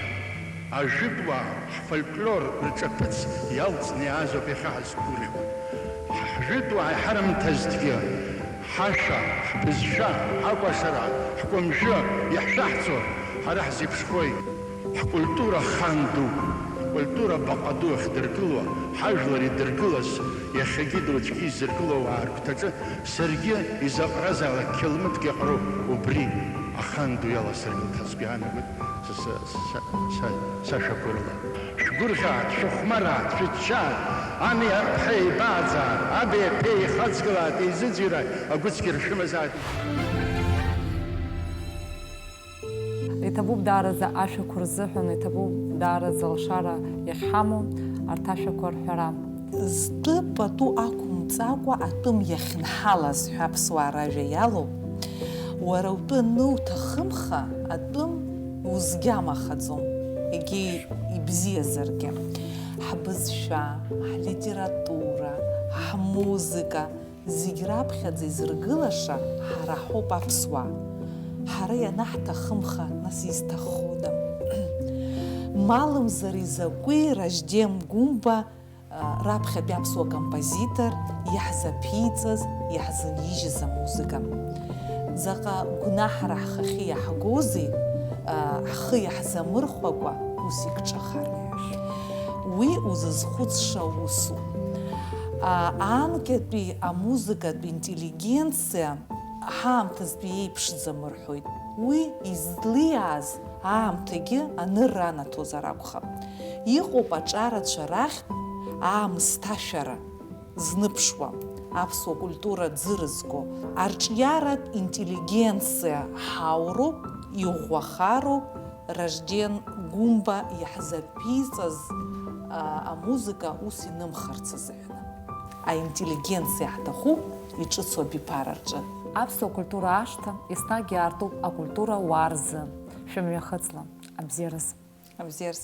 ажәытәуаа, ҳфольклор рҿаԥыц иалҵны иаазоуп иахьа ҳазқәгәыӷуа. Ҳжәытәуаа иҳарымҭазҭгьы, ҳашәа, ҳбызшәа, ҳакәашара, ҳкәымжәы иаҳшәаҳҵо ҳара ҳзеиԥшхои? Ҳкультура хан ду, ҳкультура баҟа ду ахьдыргыло, ҳажәлар идыргылаз, иахьагьы ду аӡәгьы изыргыло ауаа рыгәҭаҿы саргьы изаҟаразаалак қьылмытк иаҟароуп убри ахан ду иаласыргылт ҳәа сгәы иаанагоит са, са, са, са, сашәақәа рыла. Шәгәырӷьааит, шәыхәмараат, шәыччааит, ани аԥҳа еибааӡааит, аби аԥеи еихаҵгылааит, еизыӡырҩааит, агәыцқьа ршәымазааит. Иҭабуп даараӡа ашәақәа рзыҳәан, иҭабуп даараӡа алшара иахьҳамоу арҭ ашәақәа рҳәара. Зтәы пату ақәымҵакәа атәым иахьынҳалаз ҳәа аԥсуаа ражәа иалоуп. Уара утәы ануҭахымха, атәым узгьамахаӡом, егьа ибзиазаргьы. Ҳбызшәа, ҳлитература, ҳмузыка, зегь раԥхьаӡа изыргылаша ҳара ҳоуп аԥсуаа. Ҳара ианаҳҭахымха, нас изҭаххода? Малымзар изакәи Ражден Гәымба, а, раԥхьатәи аԥсуа композитор иаҳзаԥиҵаз, иаҳзынижьыз амузыка? Заҟа гәнаҳара ҳхахьы иаҳгозеи, а, ҳхы иаҳзамырхәакәа ус икҿахар? Уи узызхәыцша усуп. А, аанкьатәи амузыкатә интеллигенциа ҳаамҭазтәи еиԥшӡам рҳәоит. Уи излиааз аамҭагьы анырра анаҭозар акәхап. Иҟоуп аҿарацәа рахьтә аамсҭашәара зныԥшуа, аԥсуа культура ӡырызго, арҿиаратә интеллигенциа ҳауроуп, иӷәӷәахароуп, Ражден Гәымба иаҳзаԥиҵаз, а, амузыка ус инымхарц азыҳәан. Аинтеллигенциа ҳҭахуп иҿыцу абиԥара рҿы. Аԥсуа культура ашҭа еснагь иаартуп акультура ауаа рзы. Шәымҩахыҵла. Абзиараз. Абзиараз.